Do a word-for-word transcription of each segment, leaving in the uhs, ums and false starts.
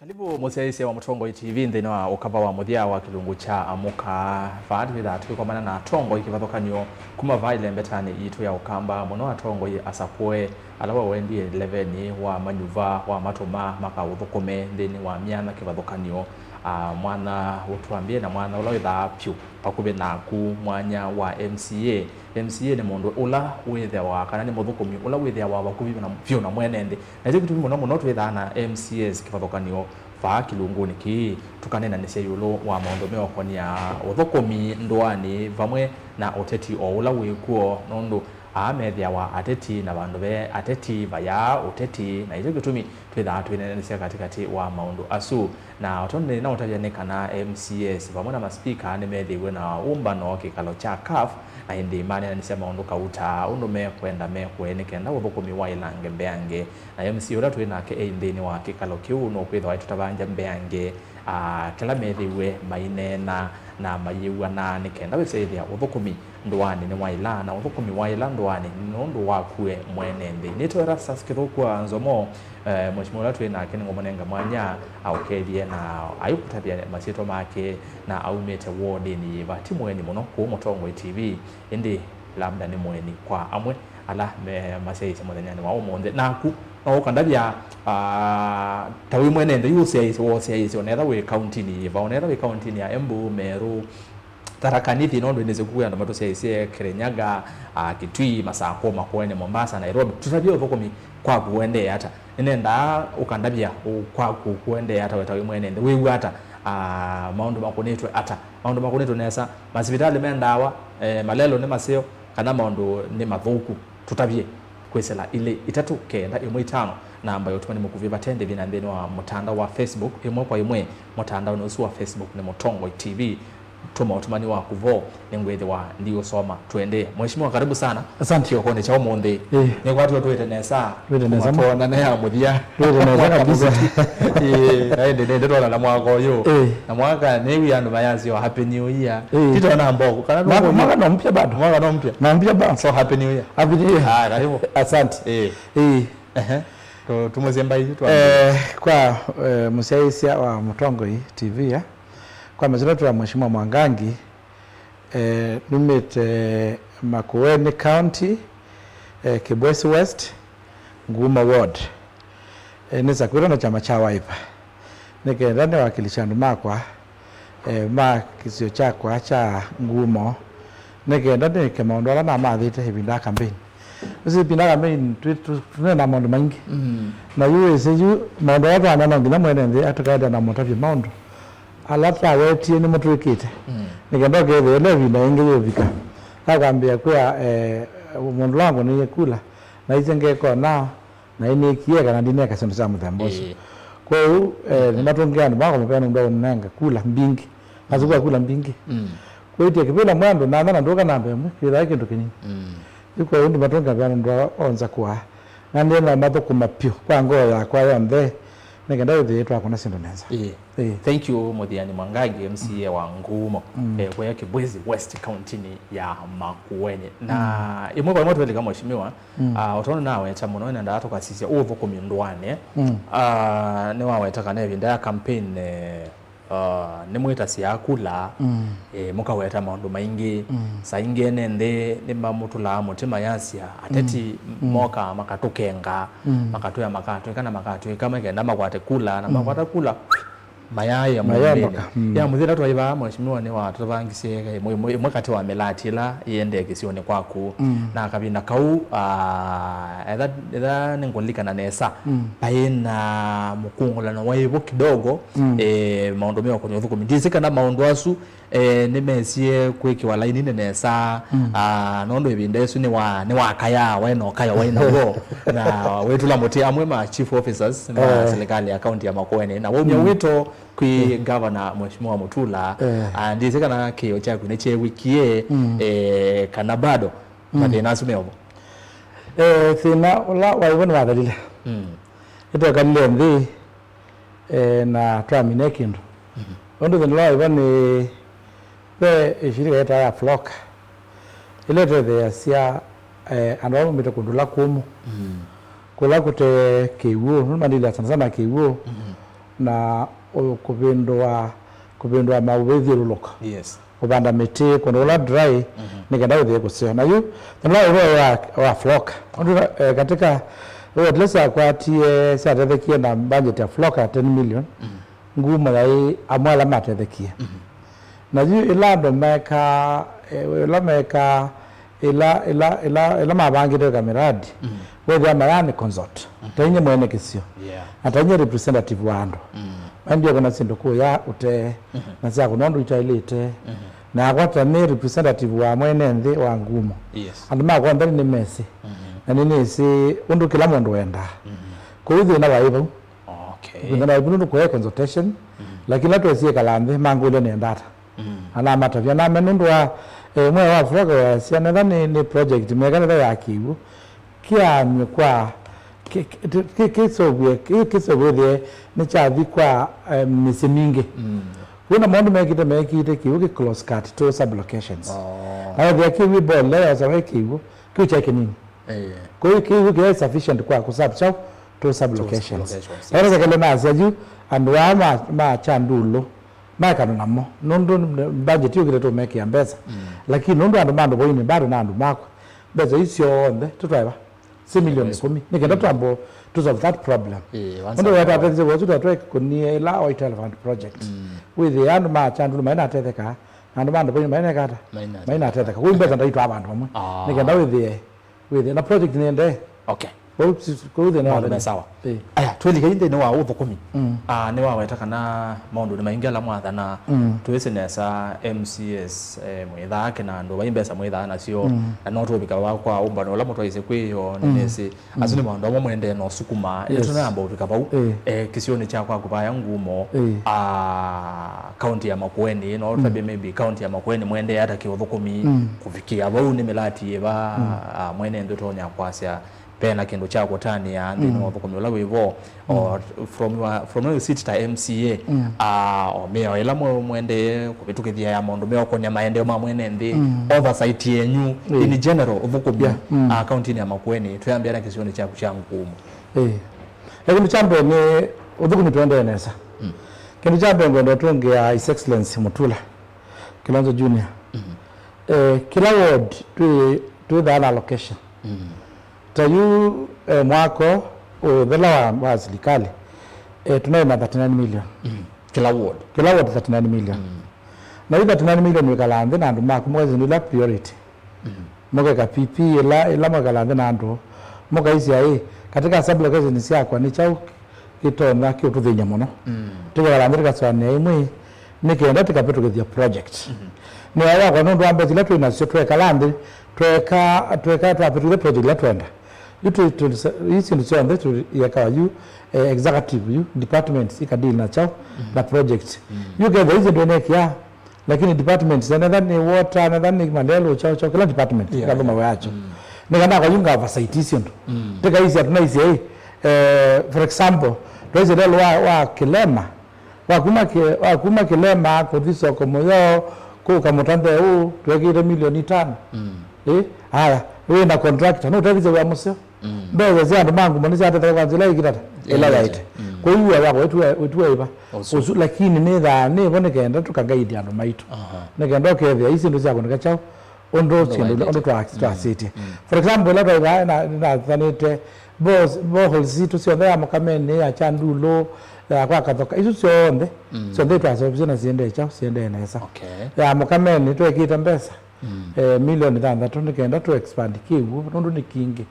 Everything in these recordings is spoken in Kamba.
Karibu mũsyaĩĩsya wa Mũtongoi T V nthĩnĩ wa ũkava wa mũthya wa kĩlungu kya Amũka. Vaa twĩthaa tũkĩkomana na atongoi kĩvathũkany'o kuma vaa ĩlembetanĩ yitũ ya Ũkamba, mũno atongoi asakũe ala wawendie leveni wa manyuva wa matũma makaũthũkũme nthĩnĩ wa myanya kĩvathũkany'o. Ah, mwanya ũtwambie na mwanya ũla wĩthaa pyũ vakuvĩ naku, mwanya wa M C A. M C A nĩ mũndũ ũla wĩthĩawa, kana nĩ mũthũkũmi ũla wĩthĩawa vakuvĩ na, vyũ na mwene nthĩ. Na kyo kĩtumi mũno mũno twĩthaa na M C As kĩvathũkany'o vaa kĩlungunĩ kĩĩ, tũkaneenanĩsya ĩũlũ wa maũndũ meũkonia ũthũkũmi ndũanĩ vamwe na ũteti o ũla wĩ kw'o, nũndũ aa methĩawa ateti, na vandũ ve ateti vayaa ũteti, na kyo kĩtumi twĩthaa twĩneenanĩsya katĩkatĩ wa maũndũ asu. Na o tondũ nĩnaũtavya nĩ kana M C As vamwe na masipika nĩmethĩiwe na ũmbano kĩkalo kya CAF, na ĩndĩ maneenanĩsya maũndũ kauta ũndũ mekwenda mekwe nĩ kenda ũthũkũmi waĩlange mbeange. Na M C A ũla twĩ nake e nthĩnĩ wa kĩkalo kĩu nũkwĩthĩwa aitũtavangya mbeange, ah, kĩla methĩiwe maineena na mayĩw'ana nĩ kenda wĩsa ĩthĩa ũthũkũmi ndũanĩ nĩwaĩla, na ũthũkũmi waĩla ndũanĩ nĩ nũndũ wakue mwene nthĩ. Nĩtwe Erastus Kĩthũkũ wa Nzomo, eh, mheshimiwa ũla twĩ nake nĩngũmũnenga mwanya aũkethye na aikũtavya masyĩtwa make na aumĩte wodĩnĩ yĩva. Ti mũeni mũno kũũ Mũtongoi T V, ĩndĩ labda nĩ mũeni kwa amwe ala me masyaĩĩsya mũthenyanĩ wa ũmũnthĩ. Naku no ũkandavya, ah, ta wĩ mwene nthĩ yu ũsyaĩĩsye, wosyaĩĩsye onetha wĩ kauntinĩ yĩva, onetha wĩ kauntinĩ ya Embu, Meru, Tharaka Nithi, nũndũ nĩsĩ kwĩ andũ matũsyaĩĩsye Kirinyaga, ah, Kitui, Masakũ, Makueni, Mombasa, Nairobi. Tũtavye ũthũkũmi kwaku ũendee ata? Nĩnendaa ũkandavya ũ-, kwaku kũendee ata we ta wĩ mwene nthĩ? Wĩw'a ata? Ah, maũndũ makũnĩtwe ata? Maũndũ makũnĩtwe nesa? Masivitalĩ me ndawa? Eh, malelũ nĩ maseo? Kana maũndũ nĩ mathũku? Tũtavye kwĩsĩla ilĩ itatũ kenda ĩmwe itano, namba ya ũtũmani mũkuvĩ vate ndĩvi na nthĩnĩ wa mũtandao wa Facebook, ĩmwe kwa ĩmwe mũtandaonĩ ũsu wa Facebook nĩ Mũtongoi T V. Tũma ũtũmani waku vo, nĩngwĩthĩwa ndiũsoma. Tũendee. Mheshimiwa, karibu sana. Asante. Kĩokonĩ kya ũmũnthĩ. Eh. Nĩkwatĩwe twĩte nesa. Twĩte nesa. Kuma twonane ya mũthya. Twĩte nesa kabisa. Eh, na ĩndĩ nĩndĩ twonana mwaka ũyũ. Eh. Na mwaka nĩw'e andũ mayasyo Happy New Year. Eh. Titona mbogo. Kana mwaka, mwaka no mpya bado. Mwaka no mpya. No mpya bado. So Happy New Year. Happy New Year. Ah, karibu. Asante. Eh. Eh. Ehe. Tu-, tumũsye mbai, tuambie. Eh, kwa, eh, mũsyaĩĩsya wa Mũtongoi T V, eh. Kwa masyĩtwa twa Mheshimiwa Mwangangi, eh, numĩte Makueni County, eh, Kibwezi West, Ngumo Ward. Eh, nĩsakwĩtwe na kyama kya Wiper. Nĩ kenda nĩwakilisha andũ makwa, eh, ma kĩsio kyakwa kya Ngumo, nĩ kenda nĩke maũndũ ala namathĩte ĩvinda ya campaign. Ũsĩ ĩvinda ya campaign twĩ-, tũ-, tũneenaa maũndũ maingĩ. Mm. Na yu wĩsĩ yu maũndũ ala twanena no nginya mwene nthĩ atũkaenda na mũtavye maũndũ ala tawetie nĩmo twĩkĩte. Mm. Nĩ kenda ũkethĩa ĩla ĩvinda ĩngĩ yũvika, akwambĩa kwĩa, eh, mũndũ ũla wangũnĩie kula, na isye ngekona, na nĩnĩkie kana ndineka syĩndũ sya mũthemba ũsu. Ĩĩ. Kwoou, eh, mm-hmm, nĩmatũngĩa andũ makwa mũvea nũndũ wa ũnenga kula mbingĩ. Nasukua kula mbingĩ. Mm. Kwĩtya kĩvĩla mwandũ nanya na ndũka namba ĩmwe, kĩthaa kĩndũ kĩnini. Mm. Yu kwoou ndimatũngĩa mũvea nũndũ wa onza kũa. Na nĩ no mathũkũma pyũ kwa ngoo yakwa yonthe, nĩ kenda wĩthĩe twakũna syĩndũ nesa. Ĩĩ. Ĩĩ. Thank you, Mũthiani Mwangangi, M C A wa Ngumo, mm, eh, kũya Kibwezi West, kauntinĩ ya Makueni. Na, mm, ĩmwe kwa ĩmwe twelika, mheshimiwa, mm, ah, o tondũ naweta mũno, nĩnendaa tũkasisya ũthũkũmi ndũanĩ. Mm. Ah, nĩwaweta kana ĩvinda ya campaign, eh, ah, nĩmwĩtasya kula, mm, eh, mũkaweta maũndũ maingĩ. Mm. Saa ingĩ ene nthĩ nĩmamũtũlaa mũtĩ mayasya, ateti, mm, mokaa makatũkenga, mm, makatwĩa makatwĩka na makatwĩka, makenda makwate kula, na, mm, makwata kula, mayaĩa mũmbĩnĩ. Mayaondoka. Mm. Ya mũthya twaivaa, mheshimiwa nĩwatũvangisye ĩmwe, ĩmwe, ĩmwe katĩ wa mĩlati ĩla ĩendee kĩsionĩ kwaku. Mm. Na kavinda kau, ah, etha, etha nĩngũlilikana nesa, mm, paĩ na mũkũngũlano waĩ vo kidogo, mm, eh, maũndũ meũkonya ũthũkũmi. Ndisĩ kana maũndũ asu, eh, nĩmesie kwĩkĩwa laininĩ nesa, mm, ah, nũndũ ĩvinda ĩsu nĩwa-, nĩwakaya, waĩ na ũkayo waĩ naw'o, na wĩtũla mũtĩ amwe ma chief officers ma, eh, serikali ya kaunti ya Makueni, na waumya, mm, wĩto kwĩ, eh, Governor Mheshimiwa Mutula. Eh. Ah, ndisĩ kana kĩĩo kyaku nĩkyew'ĩkie, mm, eh, kana bado, mm, mathĩna asu meovo. Eh, thĩna ũla waĩ vo nĩwathelile. Mm. Nĩtwekalile nthĩ, eh, na twamina kĩndũ. Mhm. Ũndũ thĩna ũla waĩ vo nĩ, ve ĩshirika yĩtawa ya Floka, ĩla ĩtetheeasya, eh, andũ ala maumĩte kũndũ ũla kũmũ. Mm. Kũla kũte kĩw'ũ, nũndũ mandĩlya sana sana kĩw'ũ. Mhm. na ũ-, kũvĩndũa, kũvĩndũa maũvĩthyũlũlũko. Yes. Kũvanda mĩtĩ kũndũ kũla dry, nĩ kenda wĩthĩe kũseo. Na yu, nũla ũvoo wa, wa Floka. Ũndũ, eh, katika, eh, at least yakwatie, syatethekie na budget ya Floka ya ten million. Ngumo yaĩ amwe ala matethekie. Na yu ĩla andũ mekaa, eh, ĩla mekaa, ĩla, ĩla, ĩla, ĩla mavangĩte ĩka miradi, wethĩa mayani consult. Ta inye mwene kĩsio. Yeah. Na ta inye representative wa andũ. Maendie kuna syĩndũ kũya ũtee, na sya kũna ũndũ itaĩlĩte. Na akwa ta nĩ representative wa mwene nthĩ wa ngumo. Yes. Andũ makwa onthe nĩ mesĩ. Na nĩ nĩsĩ ũndũ kĩla mũndũ wendaa. Kũu thĩna waĩ vau. Okay. Kwĩthana ĩvundu nũkũya consultation, lakini la twesie kala nthĩ mangũlya nĩ data. Anamatavya name nũndũ wa, eh, mwea wa Floka wasya netha nĩ, nĩ project meka netha ya kĩw'ũ kĩamywe kwa kĩ-, kĩ-, kĩ-, kĩsovwe, kĩ-, kĩsovwe thie nĩ kyathi kwa, eh, mĩsyĩ mingĩ. Kwĩna maũndũ mekĩte, mekĩte kĩw'ũ kĩ close cut to sub locations. Oh. Na wethĩa kĩw'ũ ball ya sawa kĩw'ũ kĩu kya kĩnini. Eh. Kwa hiyo kĩu kĩyaĩ sufficient kwa kũsap chao to sub locations. Locations, yes. Eresekele nasya yu andũ aa ma, ma Kyandulũ maekana namo nũndũ budget yũkĩte tũmekĩa mbesa. Lakini nũndũ andũ ma Ndũvoinĩ bado na andũ makwa, mbesa isu syonthe tũtwaĩva si milioni ikũmi nĩ kenda twambo to solve that problem. Eh, nũndũ wetatenze wosu twatwe kũnie ila White Elephant project. Wĩthĩe andũ ma Kyandulũ maĩ natetheka, na andũ ma Ndũvoinĩ maĩ nekata, maĩ natetheka. Wĩ mbesa ndaitwaa vandũ vamwe. Ah. Nĩ kenda wĩthĩe Wĩthĩa na project nĩendee. Okay. Kũu si-, kũu thĩna wa maũndũ me sawa. Eh. Aya, twĩlike yu nthĩnĩ wa ũthũkũmi. Ah, nĩwaweta kana maũndũ nĩ maingĩ ala mwathana. Twĩsĩ nesa M C As, eh, mwĩthaa kĩna andũ vai mbesa mwĩthaa nasyo. Na no tũvika va kwa ũmbano ũla mũtwaisye kwĩyo nĩnĩsĩ. Asu nĩ maũndũ amwe mwendee na ũsukuma. Yes. Ĩtũnayamba ũvika vau. Eh. Eh, kĩsionĩ kya kwaku vaya ngumo. Eh. Ah, kaunti ya Makueni, no tũtavye maybe kaunti ya Makueni mwendee ata kĩũthũkũmi kũvikĩa vau nĩ mĩlati ĩva, ah, mwene nthĩ ũtonya kwasya vena kĩndũ kya kũtanĩa nthĩnĩ wa ũthũkũmi ũla wĩ vo, or from your, from where you sit ta M C A, ah, o mĩao ĩla mwe-, mwendee kũvĩtũkĩthya ya maũndũ meũkonya maendeeo ma mwene nthĩ, oversight yenyu in general ũthũkũmi, ah, kauntinĩ ya Makueni, twĩambĩa na kĩsionĩ kyaku kya ngumo. Ĩĩ. Lakini kya mbee nĩ ũthũkũmi tũendee nesa. Kĩndũ kya mbee ngwenda ũtũngĩa His Excellency Mutula Kilonzo Junior. Eh, kĩla ward twĩ, twĩthaa na allocation. Ta yu, eh, mwako ũthela wa, wa silikali, eh, tũnaĩ na thirty-nine million. Kĩla ward? Kĩla ward thirty-nine million. Na yu thirty-nine million wĩkalaa nthĩ na andũ maku, mũkaisya nĩ ila priority. Mũkeka P P ĩla, ĩla mwĩkalaa nthĩ na andũ, mũkaisya ĩ, katika sub location syakwa nĩ kyaũ kĩtonya kĩũtũthĩny'a mũno? Tũkekala nthĩ tũkasũanĩa imwe nĩ kenda tũkavĩtũkĩthya project. Nĩ waya wakwa nũndũ wa mbesa ila twĩ nasyo, twekala nthĩ, tweka, tweka twavĩtũkĩthya project ila twenda. Yu twĩ, twĩ, ii syĩndũ syonthe tũyekawa yu, eh, executive yu, departments ikadili na kyaũ na project. Yu ketha ii syĩndũ ĩnekĩa, lakini department sene, netha nĩ water, netha nĩ malelo, chao, chao, kila department, yeah, kila yeah, mawea yacho. Nĩ kana kwa yunga oversight icio ndo. Teka isi atuna isi, eh, eh, for example, twaise lelo wa, wa Kilema, wa kuma ki-, wa kuma Kilema, kuthi soko moyo, kuka mutande huu, twekite milioni tano. Eh, haya, wewe na contractor, no utethise wa museo. Mbesa sya andũ ma ngumo nĩsyatetheka kwa nzĩla ĩkitata ĩla yaĩte. Kwĩw'a yakwa wĩtu wĩtu waiva ũsu, lakini nĩthaa nĩvo nĩ kenda tũkangaithya andũ maitũ. Nĩ kenda ũkethĩa ii syĩndũ sya kũnĩka kyaũ ũndũ syĩndũ ũndũ twa- twasĩtye. For example, ĩla twaiva nathanĩte boreholes sitũ syonthe ya Mũkameni, ya Kyandulũ, ya kwa Kathoka, isu syonthe syonthe twaseũvisye na siendee kyaũ, siendee nesa. Ya Mũkameni twekĩte mbesa eh, milioni thanthatũ nĩ kenda tũ expand kĩw'ũ nũndũ nĩ kingĩ.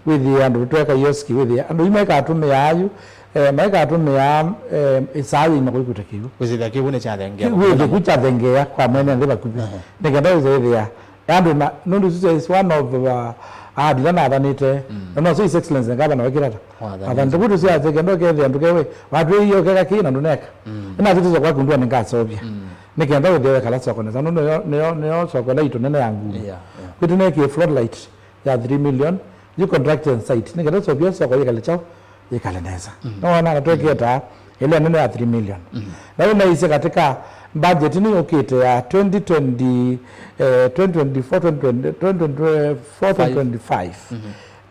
Wĩthĩe andũ tweka yoski, wĩthĩe andũ yu maikatũmĩaa yu, eh, maikatũmĩaa, eh, ĩsaa yĩima kũikuta kĩw'ũ. Wĩsĩthya kĩw'ũ nĩ kyathengea. Kĩw'ũ kĩu kyathengeea kwa mwene nthĩ vakuvĩ. Nĩ kenda wĩsĩthĩa andũ na nũndũ isu is one of, uh, ahadi ila nathanĩte. Na no His Excellency Gavana wekĩrata. Athanĩte kũtũ sya kenda ũkethĩa ndũkewe watwĩie ũkeka kĩĩ na ndũneka. Ĩnatĩtĩsya kwaku ndua nĩngasovya. Nĩ kenda wĩthĩe wekala soko nesa, nũndũ nĩyo, nĩyo, nĩyo soko ĩla itũ nene ya ngumo. Yeah, yeah. Kwitũ nĩ kĩ floodlight ya three million, yu contract and site, nĩ kenda sovya soko yĩkale kyaũ, yĩkale nesa. No wana na twekĩe ta ĩla nene ya three million. Na yu naisye katika budget nĩ yũkĩte ya twenty twenty, eh, twenty twenty-four, twenty twenty, twenty twenty-four, twenty twenty-five.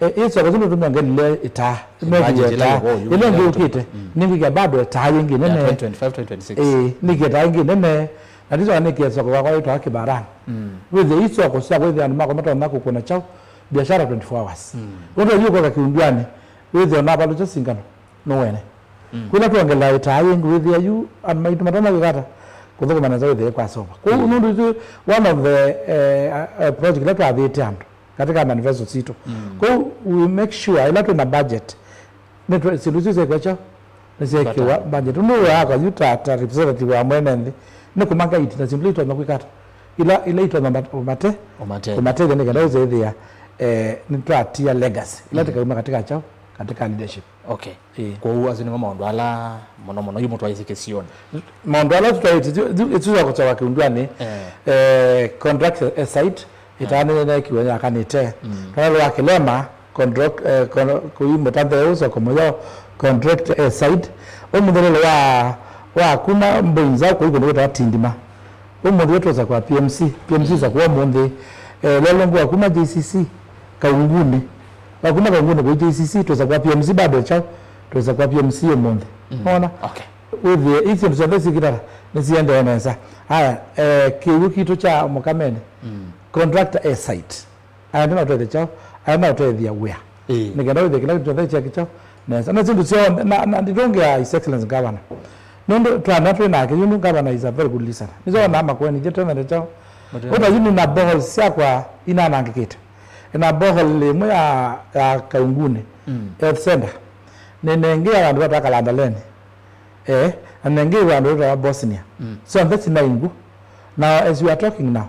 Eh, ĩsoko syo nũtũmĩa ngelile ĩtaa. Budget ĩla ĩvo yu, ĩla ĩngĩ yũkĩte, mm, nĩngwĩkĩa bado ĩtaa yĩngĩ nene. Ya twenty twenty-five, twenty twenty-six. Ĩĩ, nĩkĩa ĩtaa yĩngĩ nene. Na ndisoka nĩkĩa ĩsoko wakwa wĩtawa Kibarani. Mm. Wĩthĩe isoko sya kwĩthĩa andũ makwa matonya kũkũna kyaũ, biashara twenty-four hours. Mm. Ũndũ yu ũkoka kĩundwanĩ, wĩthĩe ũnavalũkya singano, nũwene. Mm. Kwĩla twongela ĩtaa yĩngĩ, wĩthĩa yu andũ maitũ matonya kwĩka ata, kũthũkũma nesa wĩthĩe kwasova. Kwoou, mm, nũndũ isu one of the, eh, uh, project ila twathĩte andũ katika manifesto sitũ. Mm. Kwoou we make sure ila twĩna budget, nĩ twe-, syĩndũ isu syekwa kyaũ, nĩsyekiwa budget. Nũndũ wakwa yu ta, ta representative wa mwene nthĩ, nĩ kũma guide na syĩndũ ila itonya kwĩka ata, ila, ila itonya mat-, ũmate-, ũmatethya nĩ kenda ũsethĩa, eh, nĩtwatia legacy ila tikauma katika kyaũ, katika leadership. Okay. Ĩĩ. Kwoou asu nĩmo maũndũ ala mũno mũno yu mũtwaĩsye kĩsionĩ. Maũndũ ala tũtwaĩte, ĩsu ya kũsova kĩundwanĩ, eh, contract site, ĩtaa nĩneekiwe yakanĩte. Mm. Kana lwa kĩlema, contract, eh, con-, kũi mũtanthe ũsoko mũyo, contract site. Ũmũthĩlĩlo wa, wa kuma Mboinza kũi kũndũ kwĩtawa Tindima. Ũmũnthĩ ũtwĩsa kwa P M C, P M C ĩsa kwa ũmũnthĩ. Eh, lelo ngũ wa kuma J C C, Kaungunĩ. Wa kuma Kaungunĩ kũi J C C, twĩsa kwa P M C bado kyaũ, twĩsa kwa P M C ũmũnthĩ. Mm. Wona? Okay. Wĩthĩe, ii syĩndũ syonthe syĩkĩtata, nĩsiendee nesa. Aya, eh, kĩw'ũ kitũ kya Mũkamenĩ, mm, contractor e site. Aendee na ũtethya kyaũ, aendee na ũtethya wĩa. Ĩĩ. Nĩ kenda wĩthĩe kĩla kĩndũ kyonthe kyekĩ kyaũ nesa. Na syĩndũ syonthe, na, na nditũngĩa His Excellency Governor. Nũndũ twana twĩ nake, you know, Governor is a very good listener. Nĩsyo, mm, na makweni, nje twena kyaũ. Ũta yu nĩna boreholes syakwa inanangĩkĩte. Ĩna borehole ĩmwe ya, ya Kaungunĩ, mm, Health Center. Nĩna ĩngĩ ya vandũ vatawa Kalandaleni. Eh, na nengĩ vandũ vetawa Bosnia. Mm. Syonthe sina ingũ. Now, as we are talking now,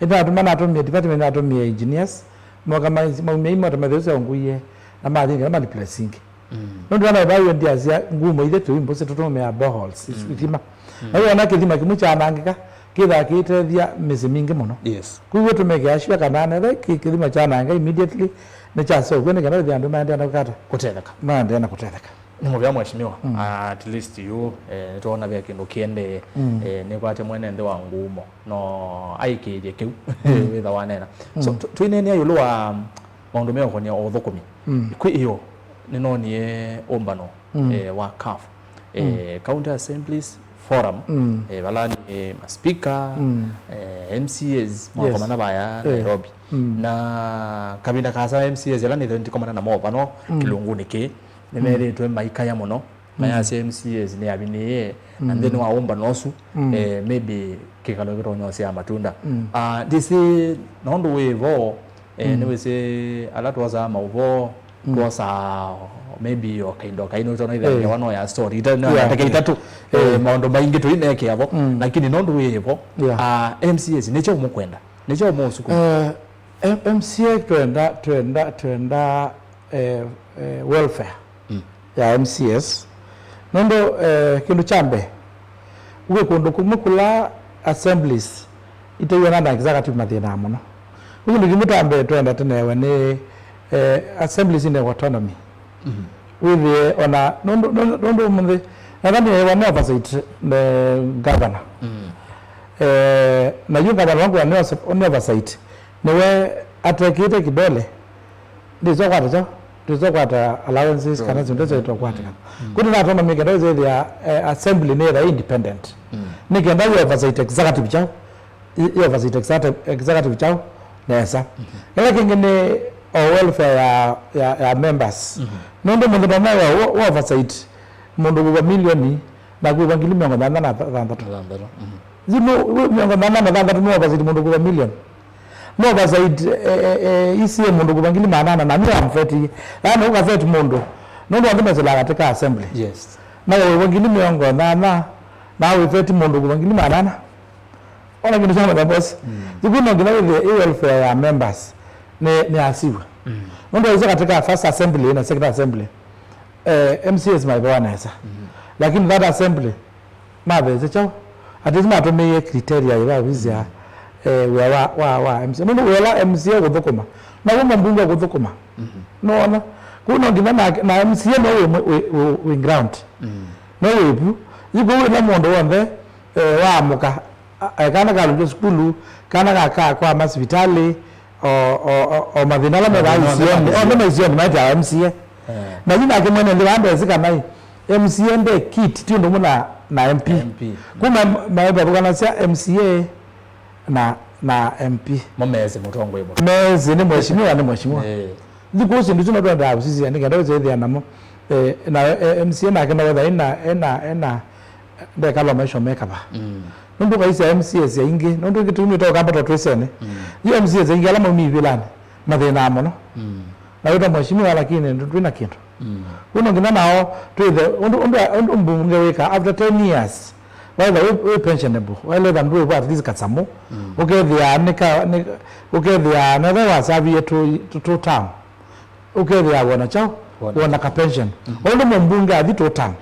ĩtatũma natũmie department, natũmie engineers, moka ma-, maumia imota matheu sya ũngũie, na mathi ngena ma replace ingĩ. Mm. Nũndũ wana vayo ndiasya ngumo ithe tu imbo sitũtũmĩa boreholes, mm, ithima. Mm. Na wona kĩthima kĩmwe kyanangĩka, kĩthaa kĩitethya mĩsyĩ mingĩ mũno. Yes. Kwoguo tũmekea sure kana netha kĩ-, kĩthima kyananga immediately, nĩkyaseũvw'a nĩ kana wĩthĩa andũ maendeea na kũkata. Kũtetheka. Maendeea na kũtetheka. Nĩ mũvea mheshimiwa, mm, at least yu, eh, nĩtwona ve kĩndũ kĩendee, mm, eh, nĩkwate mwene nthĩ wa ngumo. No aikĩĩthye kĩu, mm, wĩtha wanena. So, mm, tũ-, tũineenea ĩũlũ wa maũndũ meũkonia ũthũkũmi. Mm. Kwĩ ĩyo, nĩnonie ũmbano, mm, eh, wa CAF. Eh, mm, County Assemblies Forum, mm, eh, vala nĩ maspika, mm, eh, M C As, yes, makomana vaya, eh, Nairobi. Mm. Na kavinda kaasa M C As ala nĩthe ndikomana namo vano, mm, kĩlungunĩ kĩĩ, nĩmethĩĩtwe maikaya mũno, mm, mayasya M C As nĩ avinĩĩe, na, mm, nthĩnĩ wa ũmbano ũsu, mm, eh, maybe kĩkalo kĩtonya ũsyaa matunda. Mm. Ah, ndĩsĩ nũndũ wĩ vo, eh, mm, nĩwĩsĩ ala twosaa maũvoo, mm, twosaa maybe o kaindo kainũ tona ithangewa, eh, no ya story. Ita-, no, yeah, ndatĩka itatũ, eh, eh, maũndũ maingĩ tũinekĩa vo, mm, lakini nũndũ wĩ vo, yeah, ah, M C As nĩkyo mũkwenda, nĩkyo mũũsukuma. Eh, M-, M C A twenda, twenda, twenda, eh, eh, welfare, mm, ya M C As. Nũndũ, eh, kĩndũ kya mbee, wĩ kũndũ kũmwe kũla assemblies itew'ana na executive mathĩnaa mũno. Kwoou kĩndũ kĩmwe kya mbee twenda tũnewe nĩ, eh, assemblies ine autonomy. Mhm. Wĩthĩe ona nũndũ, nũndũ, nũndũ ũmũnthĩ, natha nĩewa nĩ oversight, eh, governor. Mm. Eh, na yu governor wangu nĩ os-, nĩ oversight. Nĩwe atekĩte kĩdole, ndĩsyokwata kyaũ, ndĩsyokwata allowances kana syĩndũ syaitwa kwatĩka. Mm. Kũndũ na autonomy kenda wĩthĩa, eh, assembly nĩ ĩtha independent. Mm. Nĩ kenda ĩ oversight executive kyaũ, ĩ, ĩ oversight executive, executive kyaũ nesa. Mhm. Kĩla kĩngĩ nĩ o welfare ya, ya, ya members. Mhm. Nũndũ mũndũ no wa, wa oversight mũndũ kũva milioni na kũva ngili mĩongo nyanya na thanthatũ. Thanthatũ, mhm. Yu nũ, wĩ mĩongo nyanya na thanthatũ nũ oversight mũndũ kũva milioni. Nũ oversight, eh, eh, eh, isie mũndũ kũva ngili maana ana, na nĩ amfeti. Yaani ũkafeti mũndũ. Nũndũ andũ mesĩlaa katika assembly. Yes. Na wĩva ngili mĩongo nyanya, na wĩfeti mũndũ kũva ngili maana ana. Ona kĩndũ kya mũthemba ũsu. Mm. Yu kwĩ no nginya wĩthĩe ĩ welfare ya members nĩ, nĩ asiwa. Mm. Nũndũ waisye katika first assembly na second assembly, eh, M C As maivawa nesa. Mm. Lakini that assembly, mathesye kyaũ? At least matũmĩie criteria ĩla visi ya, mm, eh, wĩa wa, wa, wa M C A. Nũndũ wĩa ũla M C A ũkũthũkũma, naw'o mũmbunge ũkũthũkũma. Mm-hmm. Nũona? Kũu no nginya na, na M C A no wĩ, wĩ, wĩ, wĩ ground. Mm. No wĩ vu. Yu kũu wĩna mũndũ w'onthe, eh, waamũka, a-, a-, kana kalũtw'a sukulu, kana ka, ka, kakwama sivitalĩ, o, o, o, o mathĩna ala methaa isionĩ, onthe ma isionĩ maĩtĩawa M C A. Eh. Na yu nake mwene nthĩ vaa ndesĩ kana ĩ, M C A nde kit ti ũndũ ũmwe na, na M P. M P. Kuma maĩvathũkanasya M C A na, na M P. Mo meesĩ mũtongoi mũno. Meesĩ nĩ mheshimiwa, nĩ mheshimiwa. Eh. Thikũ isu nĩsyo twendaa kũsisya nĩ kenda wĩsĩthĩa namo. Eh, na, eh, M C A nake no wetha ena, ena, ena ndekala maisha mekava. Mm. Nũndũ kaisya M C As aingĩ, nũndũ kĩtumĩte ũkamba to twĩsene. Mm. Yu M C As aingĩ ala maumie ivilanĩ mathĩnaa mũno. Mm. Na wĩtwa mheshimiwa lakini ndũ-, twĩna kĩndũ. Mm. Ũno nginya nao twĩthe, ũndũ, ũndũ, ũndũ mbunge wĩka after ten years. Waitha wĩ, wĩ pensionable, waileta ndwĩvwa at least kasamũ. Mm. Ũkethĩa nĩ ka, nĩ, ũkethĩa netha wasavie tũ, tũ, tũ term. Ũkethĩa wona kyaũ? Wona. Wona ka pension. Mm. Ũndũ mũmbunge athi tũ term.